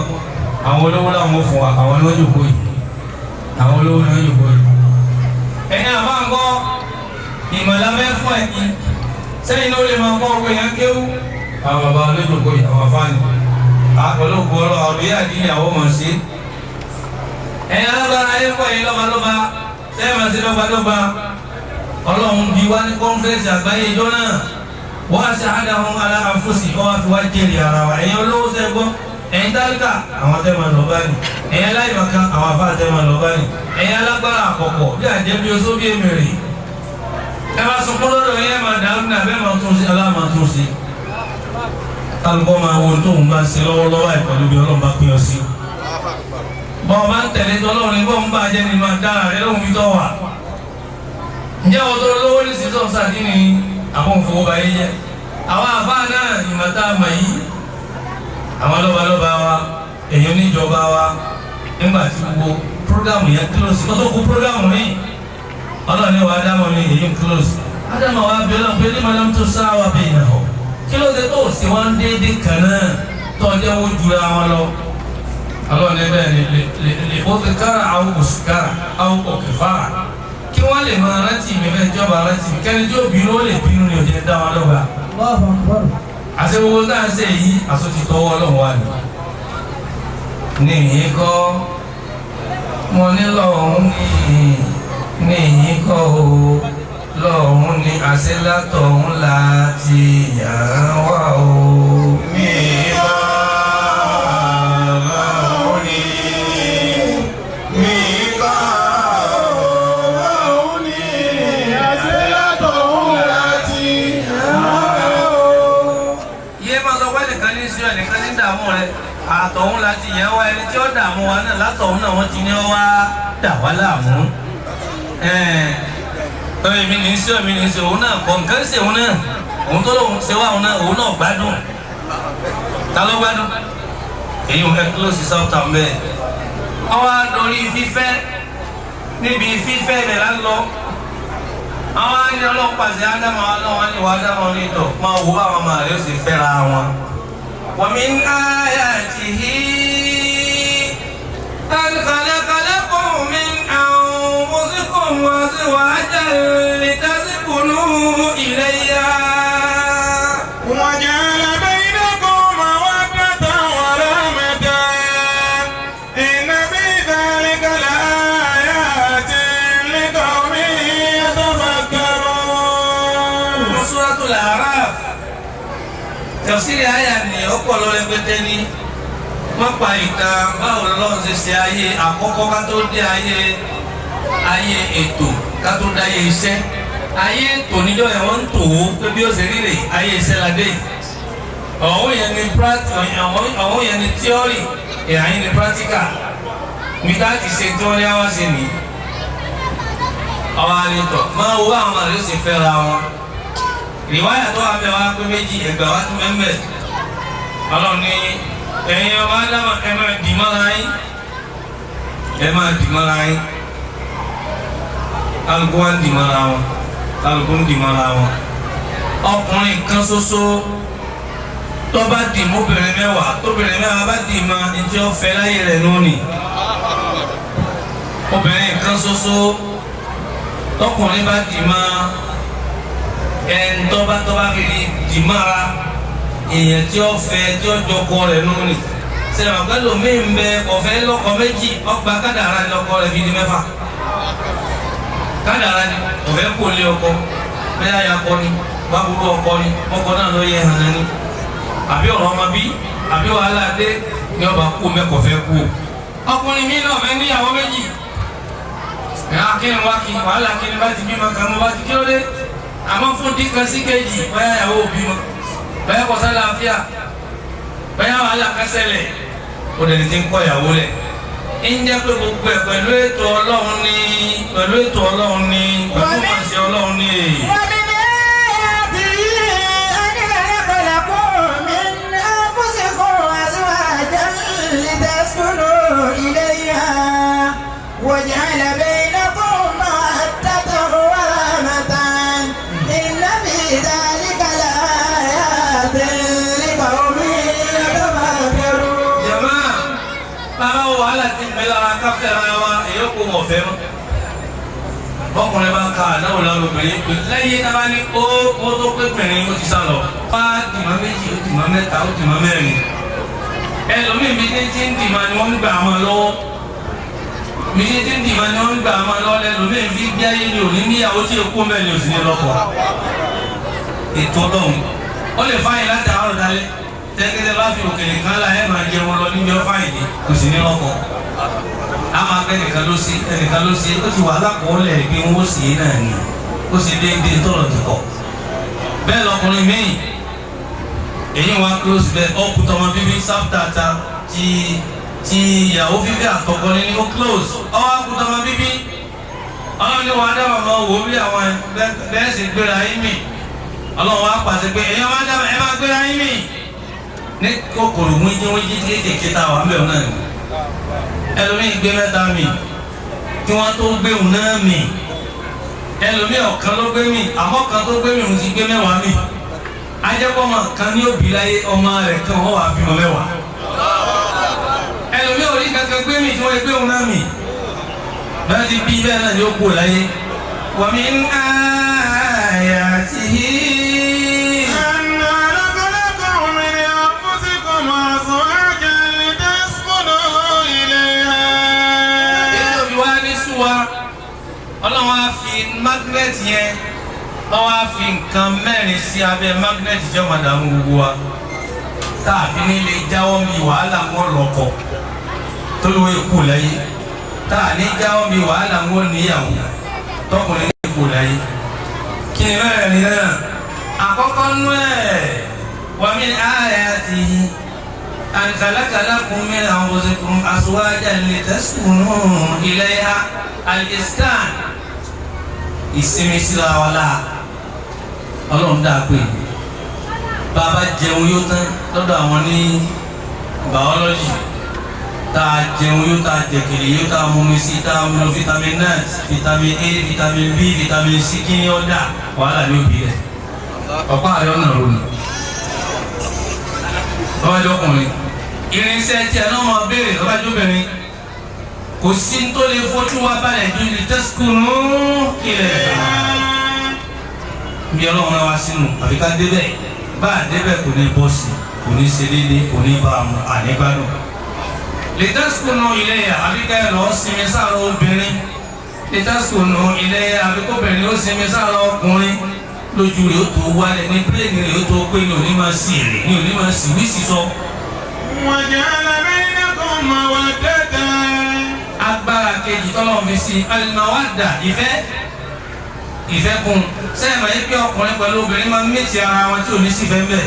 Àwọn olówó làwọn fún wa, àwọn ni wọ́n jòkó yìí. Àwọn olówó ni wọ́n jòkó yìí. Ẹ̀yin àbá ń kọ́ ìmọ̀lá fẹ́ fún ẹ̀yin. Sẹ́yìn ló lè máa kọ́ ọgbẹ́ yẹn kéwú. Àwọn bàbá ló jòkó yìí, àwọn afáàní. Àpọ̀lọpọ̀ ọlọ́ àròyé àdínní àwọn ọmọ sí. Ẹ̀yin alágbára ayé kọ́ ẹ̀yin lọ́balọ́ba, sẹ́yìn máa ṣe lọ́balọ́ba. Ọlọ́run bí wá ní kọ́nfẹ́rẹ́nsì àgbáyé ìjọ náà. Wọ́n á ṣe àdáhùn ala ànfúsì, wọ́n á fi wá jèrè ara wa. Ẹ̀yin olówó sẹ́ gbọ́, ẹ̀yin tálíkà, àwọn tẹ́ máa lọ báyìí. Ẹ̀yin aláìmọ̀kan, àwọn afá tẹ́ máa lọ báyìí. Ẹ̀yin alágbára àkọ́kọ́ bí àjẹ́ bí oṣó bí èmèrè. Ẹ máa sunkún lọ́dọ̀ yẹn máa dàrú ní abẹ́ máa tún sí, ọlá máa tún sí. Kálukọ́ máa wo tóun bá ń ṣe lọ́wọ́lọ́wọ́ àìpẹ̀lú bí Ọlọ́run bá pín ọ sí. Bọ́n bá ń tẹ̀lé tọ́lọ́run bọ́n ń bàjẹ́ ni máa dára rẹ lóhun fi tọ́ wà. Ǹjẹ́ àwọn tó lówó ní sísọ sàdí ni àwọn òfowó bá yé jẹ́? Àwọn àfáà náà ìmọ̀ta àmọ̀ yìí, àwọn lọ́balọ́ba wa, èyàn oníjọba wa, nígbà tí gbogbo prógámù yẹn close, kó tó kú prógámù mi, Ọlọ́run ní wàá dámọ̀ mi èyí ń close. Ádámọ̀ wa bí Ọlọ́run pé nígbà tó sá wa bẹ̀ yẹn hàn. Kí ló dé tó sì wọ́n déédéé kan náà tó ọjọ́ wo jura wọn lọ? Ọlọ́run ní bẹ́ẹ̀ ni lè ó ti kára àwọn òṣìkára àwọn òkèfára kí wọ́n lè máa rántí mi fẹ́ jọba rántí mi kẹ́ni tí ó bínú ó lè bínú ni ò jẹ́ dá wọn lọ́ba. Àti gbogbo tá à ń ṣe yìí àṣọ ti tọwọ́ Ọlọ́run wà ní. Ní ìyín kọ́ mo ní lọ́hùn ní ìyín kọ́ o lọ́hùn ní àṣẹ látọ̀hún láti yàn wá o. Ní ìbá lọ́hùn ní ní ìkọ́ lọ́hùn ní àṣẹ látọ̀hún láti yàn wá o. Iye máa sọ pé ẹnìkan ní sí ẹnìkan ní dààmú rẹ, àtọ̀hún láti yàn wá, ẹni tí ó dààmú wa náà látọ̀hún náà wọ́n ti ní wá dà wá láàmú. Èmi ní sí èmi ní sí òun náà kọ̀ nǹkan ṣe òun náà, òun tó lóun ṣe wá òun náà, òun náà gbádùn. Ta ló gbádùn? Èyí ò fẹ́ close south town bẹ́ẹ̀. Wọ́n wá dorí fífẹ́ níbi fífẹ́ rẹ̀ lá lọ. Àwọn á ní ọlọ́pàá sí Ádámù ọlọ́wọ́n ní ìwà Ádámù ní ìtọ̀ máa wo báwọn ọmọ rẹ̀ ó sì fẹ́ra wọn. Wa min ayatihi an khalaqa lakum min anfusikum azwajan litaskunu ilayha. Wa ja'ala baynakum mawaddatan wa rahmatan inna fi dhalika laayatin liqawmin yatafakkarun. Suratul A'raf tafsiri àyà ni ọ̀pọ̀ lọ rẹpẹtẹ ní. Wọ́n pa ìtàn báwo lọ́lọ́run ṣe ṣe ayé àkọ́kọ́ ká tó dé ayé Ayé ètò ká tó dáyé iṣẹ́. Ayé ètò níjọ́ yẹn wọ́n ń tò ó pé bí ó ṣe rí rè ayé iṣẹ́ la dé. Ọ̀hún yẹn ni ọ̀hún yẹn ni tíọ́rì, ìhàyín ni pírátíkà. Mi ká ti ṣe tí wọ́n ní àwọn ṣe nìyí. Ọba àletọ̀ máa wo àwọn àlè ṣe fẹ́ra wọn. Ìwáyà tó wà bẹ́ẹ̀ wá pé méjì ẹgbàá wá tún mẹ́mbẹ̀. Ọlọ́run ní ẹ̀yin ọba Ádámà ẹ máa dì mọ́ra yín. Ẹ máa dì mọ́ra yín. Kálukú wá ń dì mọ́ra wọn. Kálukú ń dì mọ́ra wọn. Ọkùnrin kan ṣoṣo tó bá dì mọ́bìnrin mẹ́wàá tóbìnrin mẹ́wàá bá dì mọ́ ní tí ó fẹ́ láyé rẹ̀ lónìí. Obìnrin kan ṣoṣo tọkùnrin bá dì mọ́ ẹn tọ́ba kiri dì mọ́ra èèyàn tí ó fẹ́ tí ó jọkọ rẹ̀ lónìí. Sẹ́wọ̀n pẹ́lú mi ń bẹ ọ̀fẹ́ lọ́kọ méjì ọgbà kádàrá ni lọ́kọ rẹ̀ fi di mẹ́fà. Kádàrá ni ọ̀fẹ́ kò lé ọkọ bẹ́ẹ̀ ya kọ ni báburú ọkọ ni ọkọ náà ló yẹ hàn ní. Àbí ọ̀rọ̀ ọmọ bí àbí wàhálà dé ní ọba kú mẹ́kọ̀ọ́fẹ́ kú. Ọkùnrin mi náà fẹ́ níyàwó méjì. Akíni wá kí wàhálà kíni bá ti bímọ kan mo bá ti kí ló dé àmọ́ fún díkan sí kejì báyà ìyàwó òbí mọ báyà kọsá làáfíà báyà wàhálà kásẹ̀lẹ̀ ó dẹni tí ń kọ́ ìyàwó lẹ̀ ń jẹ́ pé gbogbo ẹ̀ pẹ̀lú ètò Ọlọ́run ní pẹ̀lú ètò Ọlọ́run ní pẹ̀lú màṣẹ Ọlọ́run ní. وجعل بينكم مودة ورحمة إن في ذلك لآيات لقوم يتفكرون. Jàmáà bàbá wo wàhálà ti bẹ lára káfíńtà wa èyí kò wọ̀ fẹ́ mọ́. Bọ́kùnrin bá ka àdáwò lára obìnrin pé lẹ́yìn náà bá ní ó ó tó pé obìnrin ó ti sá lọ. Wá dìmọ̀ méjì ó dìmọ̀ mẹ́ta ó dìmọ̀ mẹ́rin. Ẹlòmíì bí ní ti ń dìmọ̀ ni wọ́n ń gbà wọn lọ́wọ́. Mísí tí ń dì máa ní wọ́n ń gbà máa lọ lẹ́nu mí fi gbé ayé ni òní níyàwó tí èkó mẹ́rin ò sì ní lọ́kọ. Ètò ọlọ́run ó lè fáyìn láti àárọ̀ dalẹ́ tẹ́gẹ́tẹ́ bá fi òkèlè kan là ẹ̀ máa jẹun lọ níbi ọ́fáyìn ni kò sì ní lọ́kọ. A máa gbé ẹnìkan ló sí ẹnìkan ló sí ó ti wà lákọọ́lẹ̀ pé wọ́n sì é náà ni ó sì déédéé tọ̀rọ̀ ti kọ̀. Bẹ́ẹ̀ lọkùnrin míì èyí wá close bẹ́ẹ̀ ọkùtọ̀mọ bíbí sáfùtàtà ti ti ìyàwó fífẹ́ àtọkọ ní ó close ọwọ́ akutọmọ bíbí ọlọ́run ní wàá dábàá máa wò ó bí àwọn bẹ́ẹ̀ sì gbéra yín mì ọlọ́run wàá pàṣẹ pé èèyàn máa dábàá ẹ máa gbéra yín mì ní kòkòrò wíjíwíjí kéékèèké tá a wà ń bẹ̀ náà ni ẹlòmíì gbé mẹ́ta mì kí wọ́n tó gbé òun náà mì ẹlòmíì ọ̀kan ló gbé mì àmọ́ kan tó gbé mì òun ti gbé mẹ́wàá mì ajẹ́pọ̀mọ̀ kan ní òbí láyé ọmọ rẹ̀ kan wọ́n wà bímọ mẹ́wàá ẹlòmí ò rí kankan gbé mi tí wọ́n gbé òun náà mi bẹ́ẹ̀ ti bí bẹ́ẹ̀ náà yóò kú láyé. Wa min ayatihi. Anna khalaqakum min anfusikum azwajan litaskunu ilayha. Ètò ìwà ní sùwà ọlọ́run á fi magnet yẹn wọ́n á fi nǹkan mẹ́rin sí abẹ́ magnet jẹ́ màdàmú gbogbo wa táàfin ní lè jáwọ́ mi wàhálà wọn lọ́kọ̀ tolúwo ikú láyé táà ní jáwọ́ mi wàhálà wọn níyàwó tọkùnrin ní ikú láyé kí ni mẹ́rin náà àkọ́kọ́ nú ẹ̀ wa min ayatihi an khalaqa lakum min anfusikum azwajan litaskunu ilayha al-iskan ìsinmi síra wa la ọlọ́run dáa pé bàbá jẹun yóò tán lọ́dọ̀ àwọn ní biology tá a jẹun yóò tá a jẹkìrì yóò tá a mumi sí tá a mú vitamin N vitamin A vitamin B vitamin C kí ni ó dà wàhálà ní òbí rẹ̀ ọ̀pá rẹ̀ ọ̀nà ronú. Lọ́wọ́dé ọkùnrin irinṣẹ́ tí ẹ náà máa béèrè lọ́wọ́dé obìnrin kò sí tó lè fojú wa balẹ̀ ju lè tẹ́sùkúnú ilẹ̀ bí ọlọ́run náà wá sínú àfi ká débẹ̀ bá a débẹ̀ kò ní bọ́ sí kò ní ṣe déédéé kò ní bá a mú ànígbádùn. Lè tẹ́sùkúnú ilẹ̀ àfi ká ẹ lọ́ọ́ sinmi sáàrọ̀ obìnrin lè tẹ́sùkúnú ilẹ̀ àfi kóbìnrin ó sinmi sáàrọ̀ ọkùnrin lójú rẹ̀ ó tó wálẹ̀ ní pílẹ̀nì rẹ̀ ó tó pé ní òní máa sì rè ní òní máa sì wí sí sọ. وجعل بينكم مودة. Agbára kejì tọ́lọ́run fi sí al-mawadda ìfẹ́ ìfẹ́ kún sẹ́yìn máa ń pé ọkùnrin pẹ̀lú obìnrin máa ń mẹ́tì ara wọn tí ò ní sífẹ́ ń bẹ̀.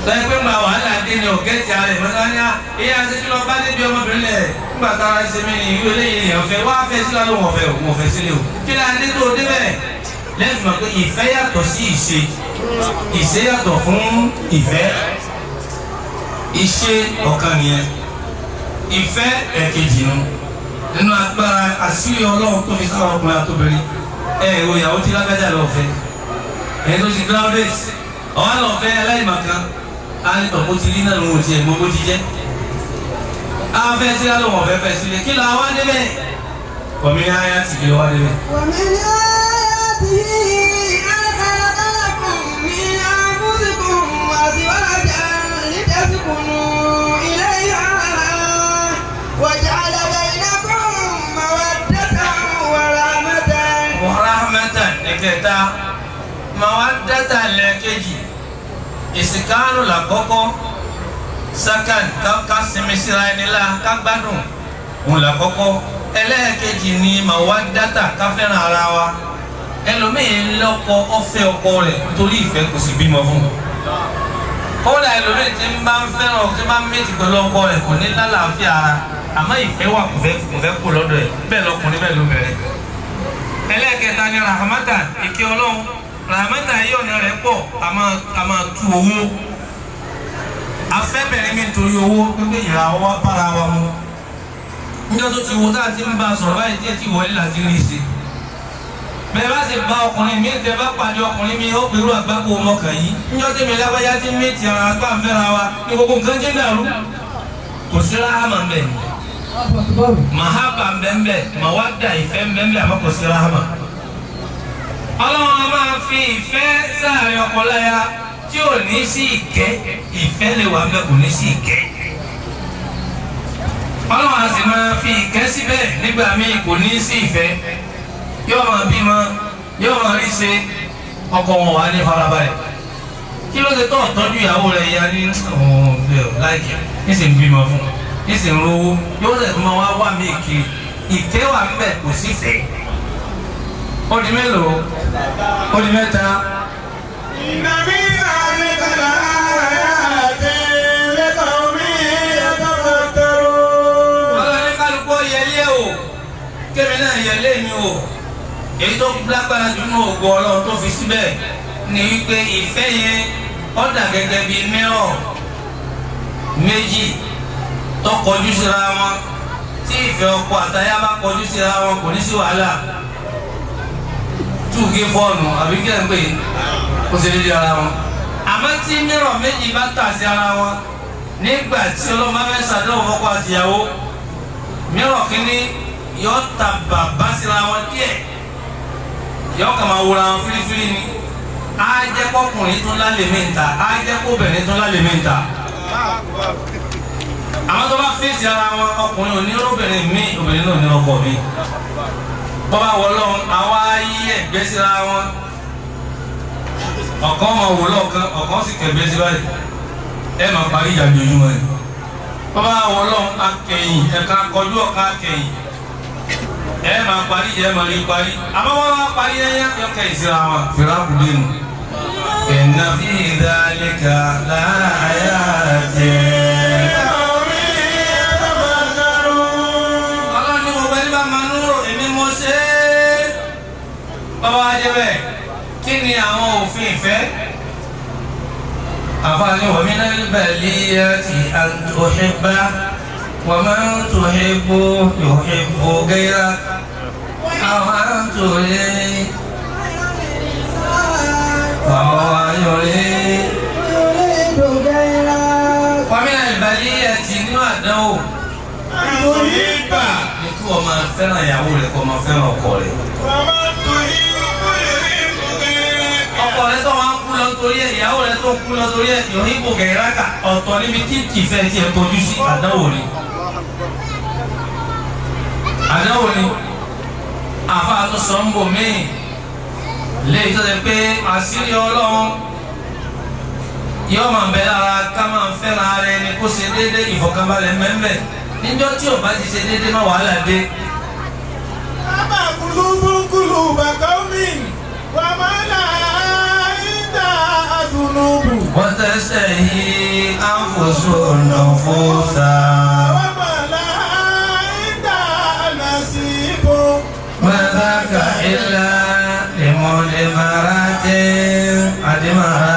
Lẹ́yìn pé máa wàhálà dé ni ọ̀gẹ́tì ara ẹ̀ mọ́tò ní ìyá ṣe kí lọ bá débi ọmọbìnrin lẹ̀ nígbà tára ṣe mí ni ìlú eléyìí èèyàn fẹ́ wá fẹ́ sílẹ̀ ló wọ̀n fẹ́ òun ọ̀fẹ́ sílẹ̀ o. Kí ni adé tó débẹ̀? Lẹ́yìn mọ̀ pé ìfẹ́ yàtọ̀ sí ìṣe, ìṣe yàtọ̀ fún ìfẹ́. Ìṣe ọ̀kan nìyẹn, ìfẹ́ ẹ̀kejì nu. Nínú agbára àṣírí Ọlọ́run tó fi sáwọn ọkùnrin àtobìnrin ẹ ò ìyàwó tí lágbájá lọ fẹ́ ẹni tó ti graduate ọ̀hán lọ fẹ́ aláìmọ̀kan á ní tọ̀ mo ti rí náà lòun ò tiẹ̀ mọ bó ti jẹ́ á fẹ́ sí lálọ́ wọ̀n fẹ́ fẹ́ sílé kí la wá débẹ̀ wọ̀mí ní ayá ti kí ló wá débẹ̀. wọ̀mí ní ayá ti alákàlàkùn mi àbúsìkùn àtiwájà lítẹ̀sìkùnù ilé ìhà wàjà Rahmatan ẹ̀kẹta mawaddata lẹ́ẹ̀kejì ìsìkánu làkọ́kọ́ sakan ká sinmi síra ẹni la ká gbádùn òun làkọ́kọ́ ẹlẹ́ẹ̀kejì ni mawaddata ká fẹ́ràn ara wa ẹlòmíín lọ́kọ ọ̀fẹ́ ọkọ rẹ̀ torí ìfẹ́ kò sì bímọ fún un kódà ẹlòmíín tí ń bá ń fẹ́ràn tí ń bá ń méjì pẹ̀lú ọkọ rẹ̀ kò ní lálàáfíà ara àmọ́ ìfẹ́ wà kò fẹ́ kú lọ́dọ̀ ẹ̀ bẹ́ẹ̀ lọkùnrin bẹ́ẹ̀ lóbìnrin. Ẹlẹ́ẹ̀kẹta ni rahmatan ìkẹ́ Ọlọ́run rahmatan yìí ọ̀nà rẹ̀ pọ̀ a máa tú owó afẹ́bẹ̀rẹ̀ mi nítorí owó pípé ìràwọ̀ wa bára wa mu níjọ́ tó ti wo tá a ti ń bá a sọ̀rọ̀ báyìí tí ẹ ti wọlé láti rí i sí bẹ́ẹ̀ bá sì bá ọkùnrin mi tẹ bá pàdé ọkùnrin mi ó pẹ̀lú àgbákò ọmọkàn yìí níjọ́ tẹ̀mí lágbájá ti ń mẹ́tì ara gbà ń fẹ́ra wa ní gbogbo nǹkan jẹ́ dàrú kò sí rahama ń bẹ̀ mahaba mbẹ́mbẹ́ mawada ìfẹ́ mbẹ́mbẹ́ àmọ́ kò sí rahama. Ọlọ́run a máa fi ìfẹ́ sáàrin ọkọ láya tí ò ní sí ìkẹ́ ìfẹ́ lè wà mbẹ́ kò ní sí ìkẹ́. Ọlọ́run a sì máa fi ìkẹ́ síbẹ̀ nígbà míì kò ní sí ìfẹ́ yóò máa bímọ yóò máa rí ṣe ọkọ wọn wà ní farabalẹ̀. Kí ló dé tó tọ́jú ìyàwó rẹ̀ ya ní láìkẹ́ ní sì ń bímọ fún un nísì ń rówó yóò sẹ̀ tó máa wá wà mí kiri ìkẹ́ wà ń bẹ̀ kò sí fẹ́. Ó di mélòó? Ó di mẹ́ta. Ìnàbí àmì kàlá àti lẹ́kọ̀ọ́ mi ẹ̀kọ́ tẹ̀rọ. Ọlọ́run ní kálukú yẹlé o, kémi náà yẹlé mi o. Èyí tó lágbára jù nínú ògo Ọlọ́run tó fi síbẹ̀ ni wípé ìfẹ́ yẹn ó dà gẹ́gẹ́ bíi mírọ̀ méjì tó kọjú síra wọn tí ìfẹ́ ọkọ àtaya bá kọjú síra wọn kò ní sí wàhálà túùgé fọ́ọ̀nù àbí kí ẹ̀ ń pè é kó ṣe déédéé ara wọn. Àmọ́ tí mírọ̀ méjì bá tà sí ara wọn nígbà tí ọlọ́mọ fẹ́ ṣàdéhùn fọ́kọ àtìyàwó mírọ̀ kínní yọ ta bàbá síra wọn díẹ̀ yọ kà máa wúra wọn fírífírí ni á jẹ́ kọkùnrin tún lálẹ́ mi ta á jẹ́ kóbìnrin tún lálẹ́ mi ta. Àwọn tó bá fèsì ara wọn ọkùnrin òní obìnrin mi obìnrin náà ní ọkọ mi bọ́bá wọlọ́run àwa yí ẹ̀gbẹ́ síra wọn ọ̀kan máa wò lọ́ọ̀kan ọ̀kan sì kẹ̀gbẹ́ sí báyìí ẹ máa parí ìjà lójúmọ́ ẹ̀ bọ́bá wọlọ́run akẹyìn ẹ̀ka kọjú ọ̀kan akẹyìn ẹ máa parí ìjà ẹ máa rí parí àmọ́ wọ́n bá parí ẹ̀yà yọkẹ́ ìsira wọn fìràkù dénú. Inna fi dhalika laayatin. Bàbá wa jẹ́ bẹ́ẹ̀ kí ni àwọn òfin ìfẹ́? Àfààní wa minal baliyati an tuhibba wa man tuhibbu yuhibbu ghayrak aw an turid wa huwa yurid ghayrak. Wa minal baliyati nínú àdánwò ní kí wọ́n máa fẹ́ràn ìyàwó rẹ̀ kó máa fẹ́ràn ọkọ rẹ̀. Ọkọ rẹ tó máa ń kú lọ torí ẹ ìyàwó rẹ tó ń kú lọ torí ẹ yòóhìbò gẹ̀ẹ́ráka ọ̀tọ̀ níbi tí ìfẹ́ tiẹ̀ kojú sí àdánwò ni. Àdánwò ni àfa tó sọ ń bò míì léyìí tó ṣe pé àṣírí Ọlọ́run yóò máa bẹ lára ká máa fẹ́ràn ara ẹni kó ṣe déédéé ìfọ̀kànbalẹ̀ mẹ́mẹ́ Níjọ́ tí ò bá ti ṣe déédéé má wàhálà dé. Bàbá kùlùbùkùlù bàkọ́ mi, wà má là á àdùnnúbù. Wọ́n tẹ̀sẹ̀ yìí àǹfọ̀sọ̀ ọ̀nà fọ́sà. Wà má là á nàṣìbò. Màdàkà ìlà lèmọ̀lẹ́màrà tẹ́ àdèmàrà.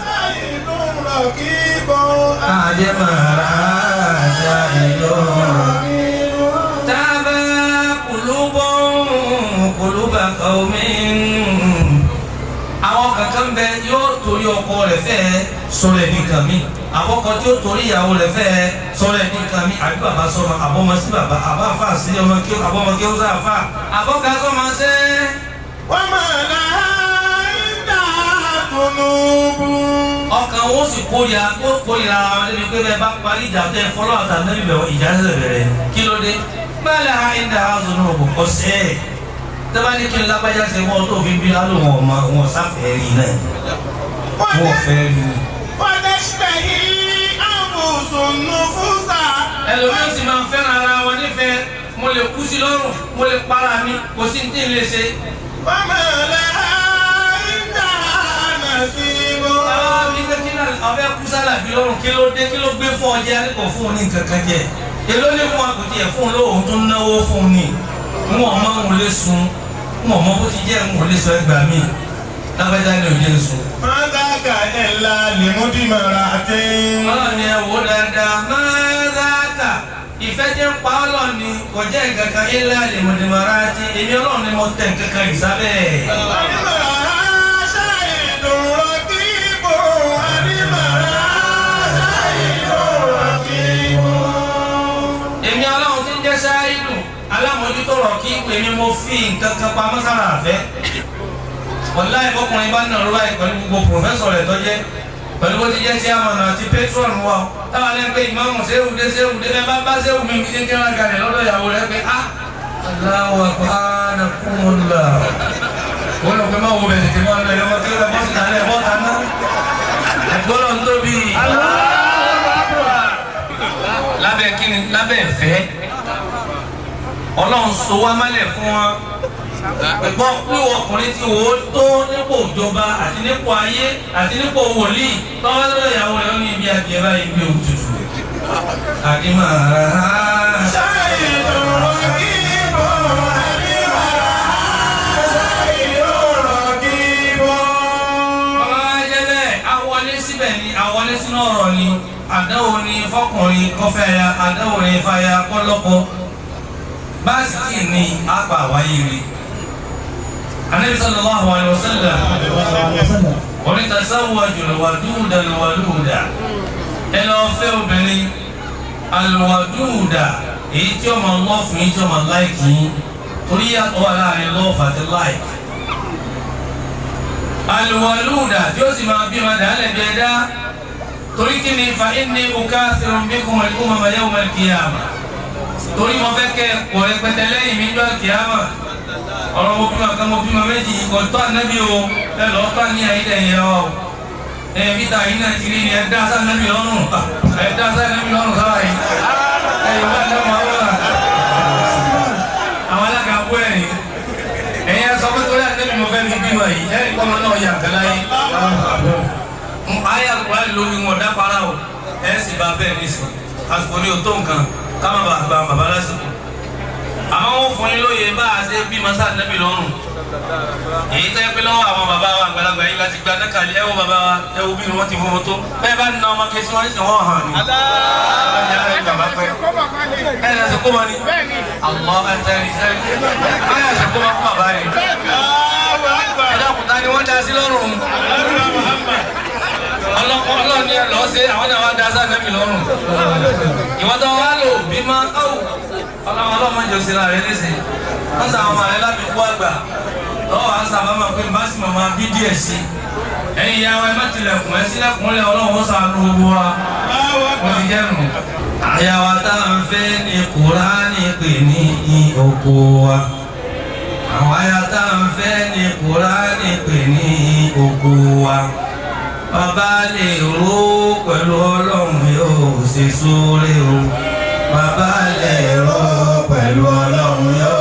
Sáyidù rọ̀kìbọ̀. Àdèmàrà sáyidù rọ̀kìbọ̀. Tábà kùlùbọ̀ kùlùbà kàwmí. Àwọn kankan bẹ yóò torí ọkọ rẹ̀ fẹ́ sọ̀rọ̀ ẹ̀ nìkan mi. Àkọ́kọ́ tí ó torí ìyàwó rẹ̀ fẹ́ sọ̀rọ̀ ẹ̀ nìkan mi. Àbí bàbá sọmọ àbọ̀mọ sí bàbá àbá àfà sí ọmọ kí àbọ̀mọ kí ó sá àfà. Àbọ̀gá sọmọ sẹ́. Wọ́n máa là á kùnúbù. Ọkàn wo sì kórìíra ó kórìíra ara wọn débi pé bẹ́ẹ̀ bá parí ìjà tẹ́ fọlọ́ àtàlẹ́ ìbẹ̀wò ìjà ṣẹ̀ṣẹ̀ bẹ̀rẹ̀ kí ló dé? Báyìí ha ń da aṣọ náà kò kọ́ sẹ́ẹ̀. Tẹ́bá ní kí n lágbájá ṣe wọ́n tó fi bí lálẹ́ wọn ọmọ wọn sáfẹ́ rí náà. Wọ́n fẹ́ rí i. Fọdẹ́sítẹ̀hì àbùsùnù fúnṣà. Ẹlòmíràn sì máa ń fẹ́ràn ara wọn nífẹ̀ẹ́ mo lè kú sí lọ́rùn mo lè para mi kò sí ní tí ń lè ṣe. Wọ́n máa là á ń dà nàṣìbò. Bàbá mi pé kí náà ọbẹ̀ kú sálàbí lọ́rùn kí ló dé kí ló gbé fún ọ jẹ kò fún un ní nǹkan kan jẹ. Èló ní fún wa kò tiẹ̀ fún un lóhùn tó ń náwó fún un ní. N ò mọ òun lè sun n ò mọ bó ti jẹ́ n ò lè sọ ẹgbàá mi. Lágbájá ni òye ń sun. Màdàkà ẹ̀la lèmúdìmọ̀rà àti. Ọlọ́run ni ẹ wò dáadáa màdàkà ìfẹ́ jẹ́ ń pa Ọlọ́run ni kò jẹ́ nǹkan kan ilá lèmúdìmọ̀rà àti èmi Ọlọ́run ni mo tẹ̀ nǹkan kan ìsábẹ́. Àdìmọ̀rà ṣàìdùn rọ̀kìbò. Àdìmọ̀rà ṣàìdùn rọ̀kìbò. Èmi Ọlọ́run ti ń jẹ́ ṣááìdù alámòjútó rọ̀ kí èmi mo fi nǹkan kan pamọ́ sára àfẹ́. Wàláhì bọ́kùnrin bá nà lọ́wọ́ pẹ̀lú gbogbo pòfẹ́sọ̀ rẹ̀ tọ́jẹ́ pẹ̀lú bó ti jẹ́ chairman àti patron wa táwa lẹ́nu pé ìmáàmù séwù dé séwù dé bẹ́ẹ̀ bá bá séwù mi fi kékeré ra kalẹ̀ lọ́dọ̀ ìyàwó rẹ̀ pé ah Allahu akbar anakumullah wọ́n lọ pé má wo bẹ̀ tètè máa lọ ẹ̀yọ́ kí ló bọ́ síta lẹ̀ bọ́ ta ná ẹ̀gbọ́n lọ ń tóbi. Lábẹ́ kíni lábẹ́ ẹ̀fẹ́ Ọlọ́run so wá málẹ̀ fún wọn ẹ̀gbọ́n pé ọkùnrin tí wò ó tó nípò ìjọba àti nípò ayé àti nípò wòlíì tọ́wọ́ lọ́dọ̀ ìyàwó rẹ̀ ní ibi adìẹ báyìí gbé òtútù àdìmọ̀ ara. Ṣáìdùn rọ̀kìbò. Àdìmọ̀rà ṣàìdùn rọ̀kìbò. Bàbá wa jẹ́ bẹ́ẹ̀ awọlé síbẹ̀ ni awọlé sínú ọ̀rọ̀ ni àdánwò ni fọkùnrin kọfẹ́ ya àdánwò ni fàyà kọ́lọ́kọ báàsì tì ní àpà wáyé rí. Ànábì sallallahu alaihi wasallam oní tasawwaju alwaduda alwaluda ẹ lọ fẹ́ obìnrin alwaduda èyí tí ó máa lọ́ọ̀fù yín tí ó máa láìkì yín torí yàtọ̀ wà láàrin lọ́ọ̀fù àti láìkì. Alwaluda tí ó sì máa bímọ dàálẹ̀ bí ẹ̀dá torí kí ni fa inni ukathirun bikum al-umama yawma al-qiyamah torí mo fẹ́ kẹ́ pọ̀ rẹpẹtẹ lẹ́yìn mi jọ́ àkíyàmà ọ̀rọ̀ mo bímọ kan mo bímọ méjì kò tó ànábì o ẹ lọ́ọ́ tó àníyàn yìí lẹ́yìn ẹ o ẹ bíta yìí náà ti rí ni ẹ dá sànábì lọ́rùn ẹ dá sànábì lọ́rùn sára yìí ẹ yóò bá dá màá wà àwọn alága bú ẹ̀rín ẹ̀yin ẹ sọ pé torí ànábì mo fẹ́ fi bímọ yìí ẹ̀ kọ́ ọmọ náà yà kálá yìí ayé àlùkò lórí wọn dápara o ẹ sì bá bẹ́ẹ̀ nísìnyí àsìkò ní o tó nǹkan ká má bàa gba bàbá lásìkò àmọ́ wọ́n fún yín lóye bá a ṣe bí masa nẹ́bí lọ́rùn èyí tẹ́ pé lọ́wọ́ àwọn bàbá wa àgbàlagbà yìí láti gba nẹ́kàlí ẹ wo bàbá wa ẹ wo bí wọ́n ti fún wọn tó bẹ́ẹ̀ bá na ọmọ kẹsí wọn sì wọ́n hàn ní. ẹ ẹ ṣe kó mọ ni àmọ́ ẹ tẹ́ ẹ ṣe ẹ ṣe kó mọ fún bàbá yìí. ẹ dákun ta ni wọ́n dá sí lọ́rùn ọlọ́run ni ẹ lọ́ọ́ ṣe àwọn náà wá dá sí ànábì lọ́rùn ìwọ́n tó wá lò bímọ ọlọ́run ọlọ́run jọ sí ra rẹ léṣe wọ́n sọ àwọn ọmọ rẹ láti kú àgbà lọ́wọ́ à ń sábà máa pé bá sì máa bí díẹ̀ sí ẹ̀yin ìyá wa ẹ má tilẹ̀kùn ẹ sílẹ̀kùn lẹ̀ ọlọ́run ó ṣàánú gbogbo wa wọ́n ti jẹ́ nù. Àyà wa tá à ń fẹ́ ni Kùránì pè ní oko wa. Àwọn àyà tá à ń fẹ́ ni Kùránì pè ní oko wa. Bàbá lè ró pẹ̀lú ọlọ́run yóò ṣe sóore o. Bàbá lè ró pẹ̀lú Ọlọ́run yóò.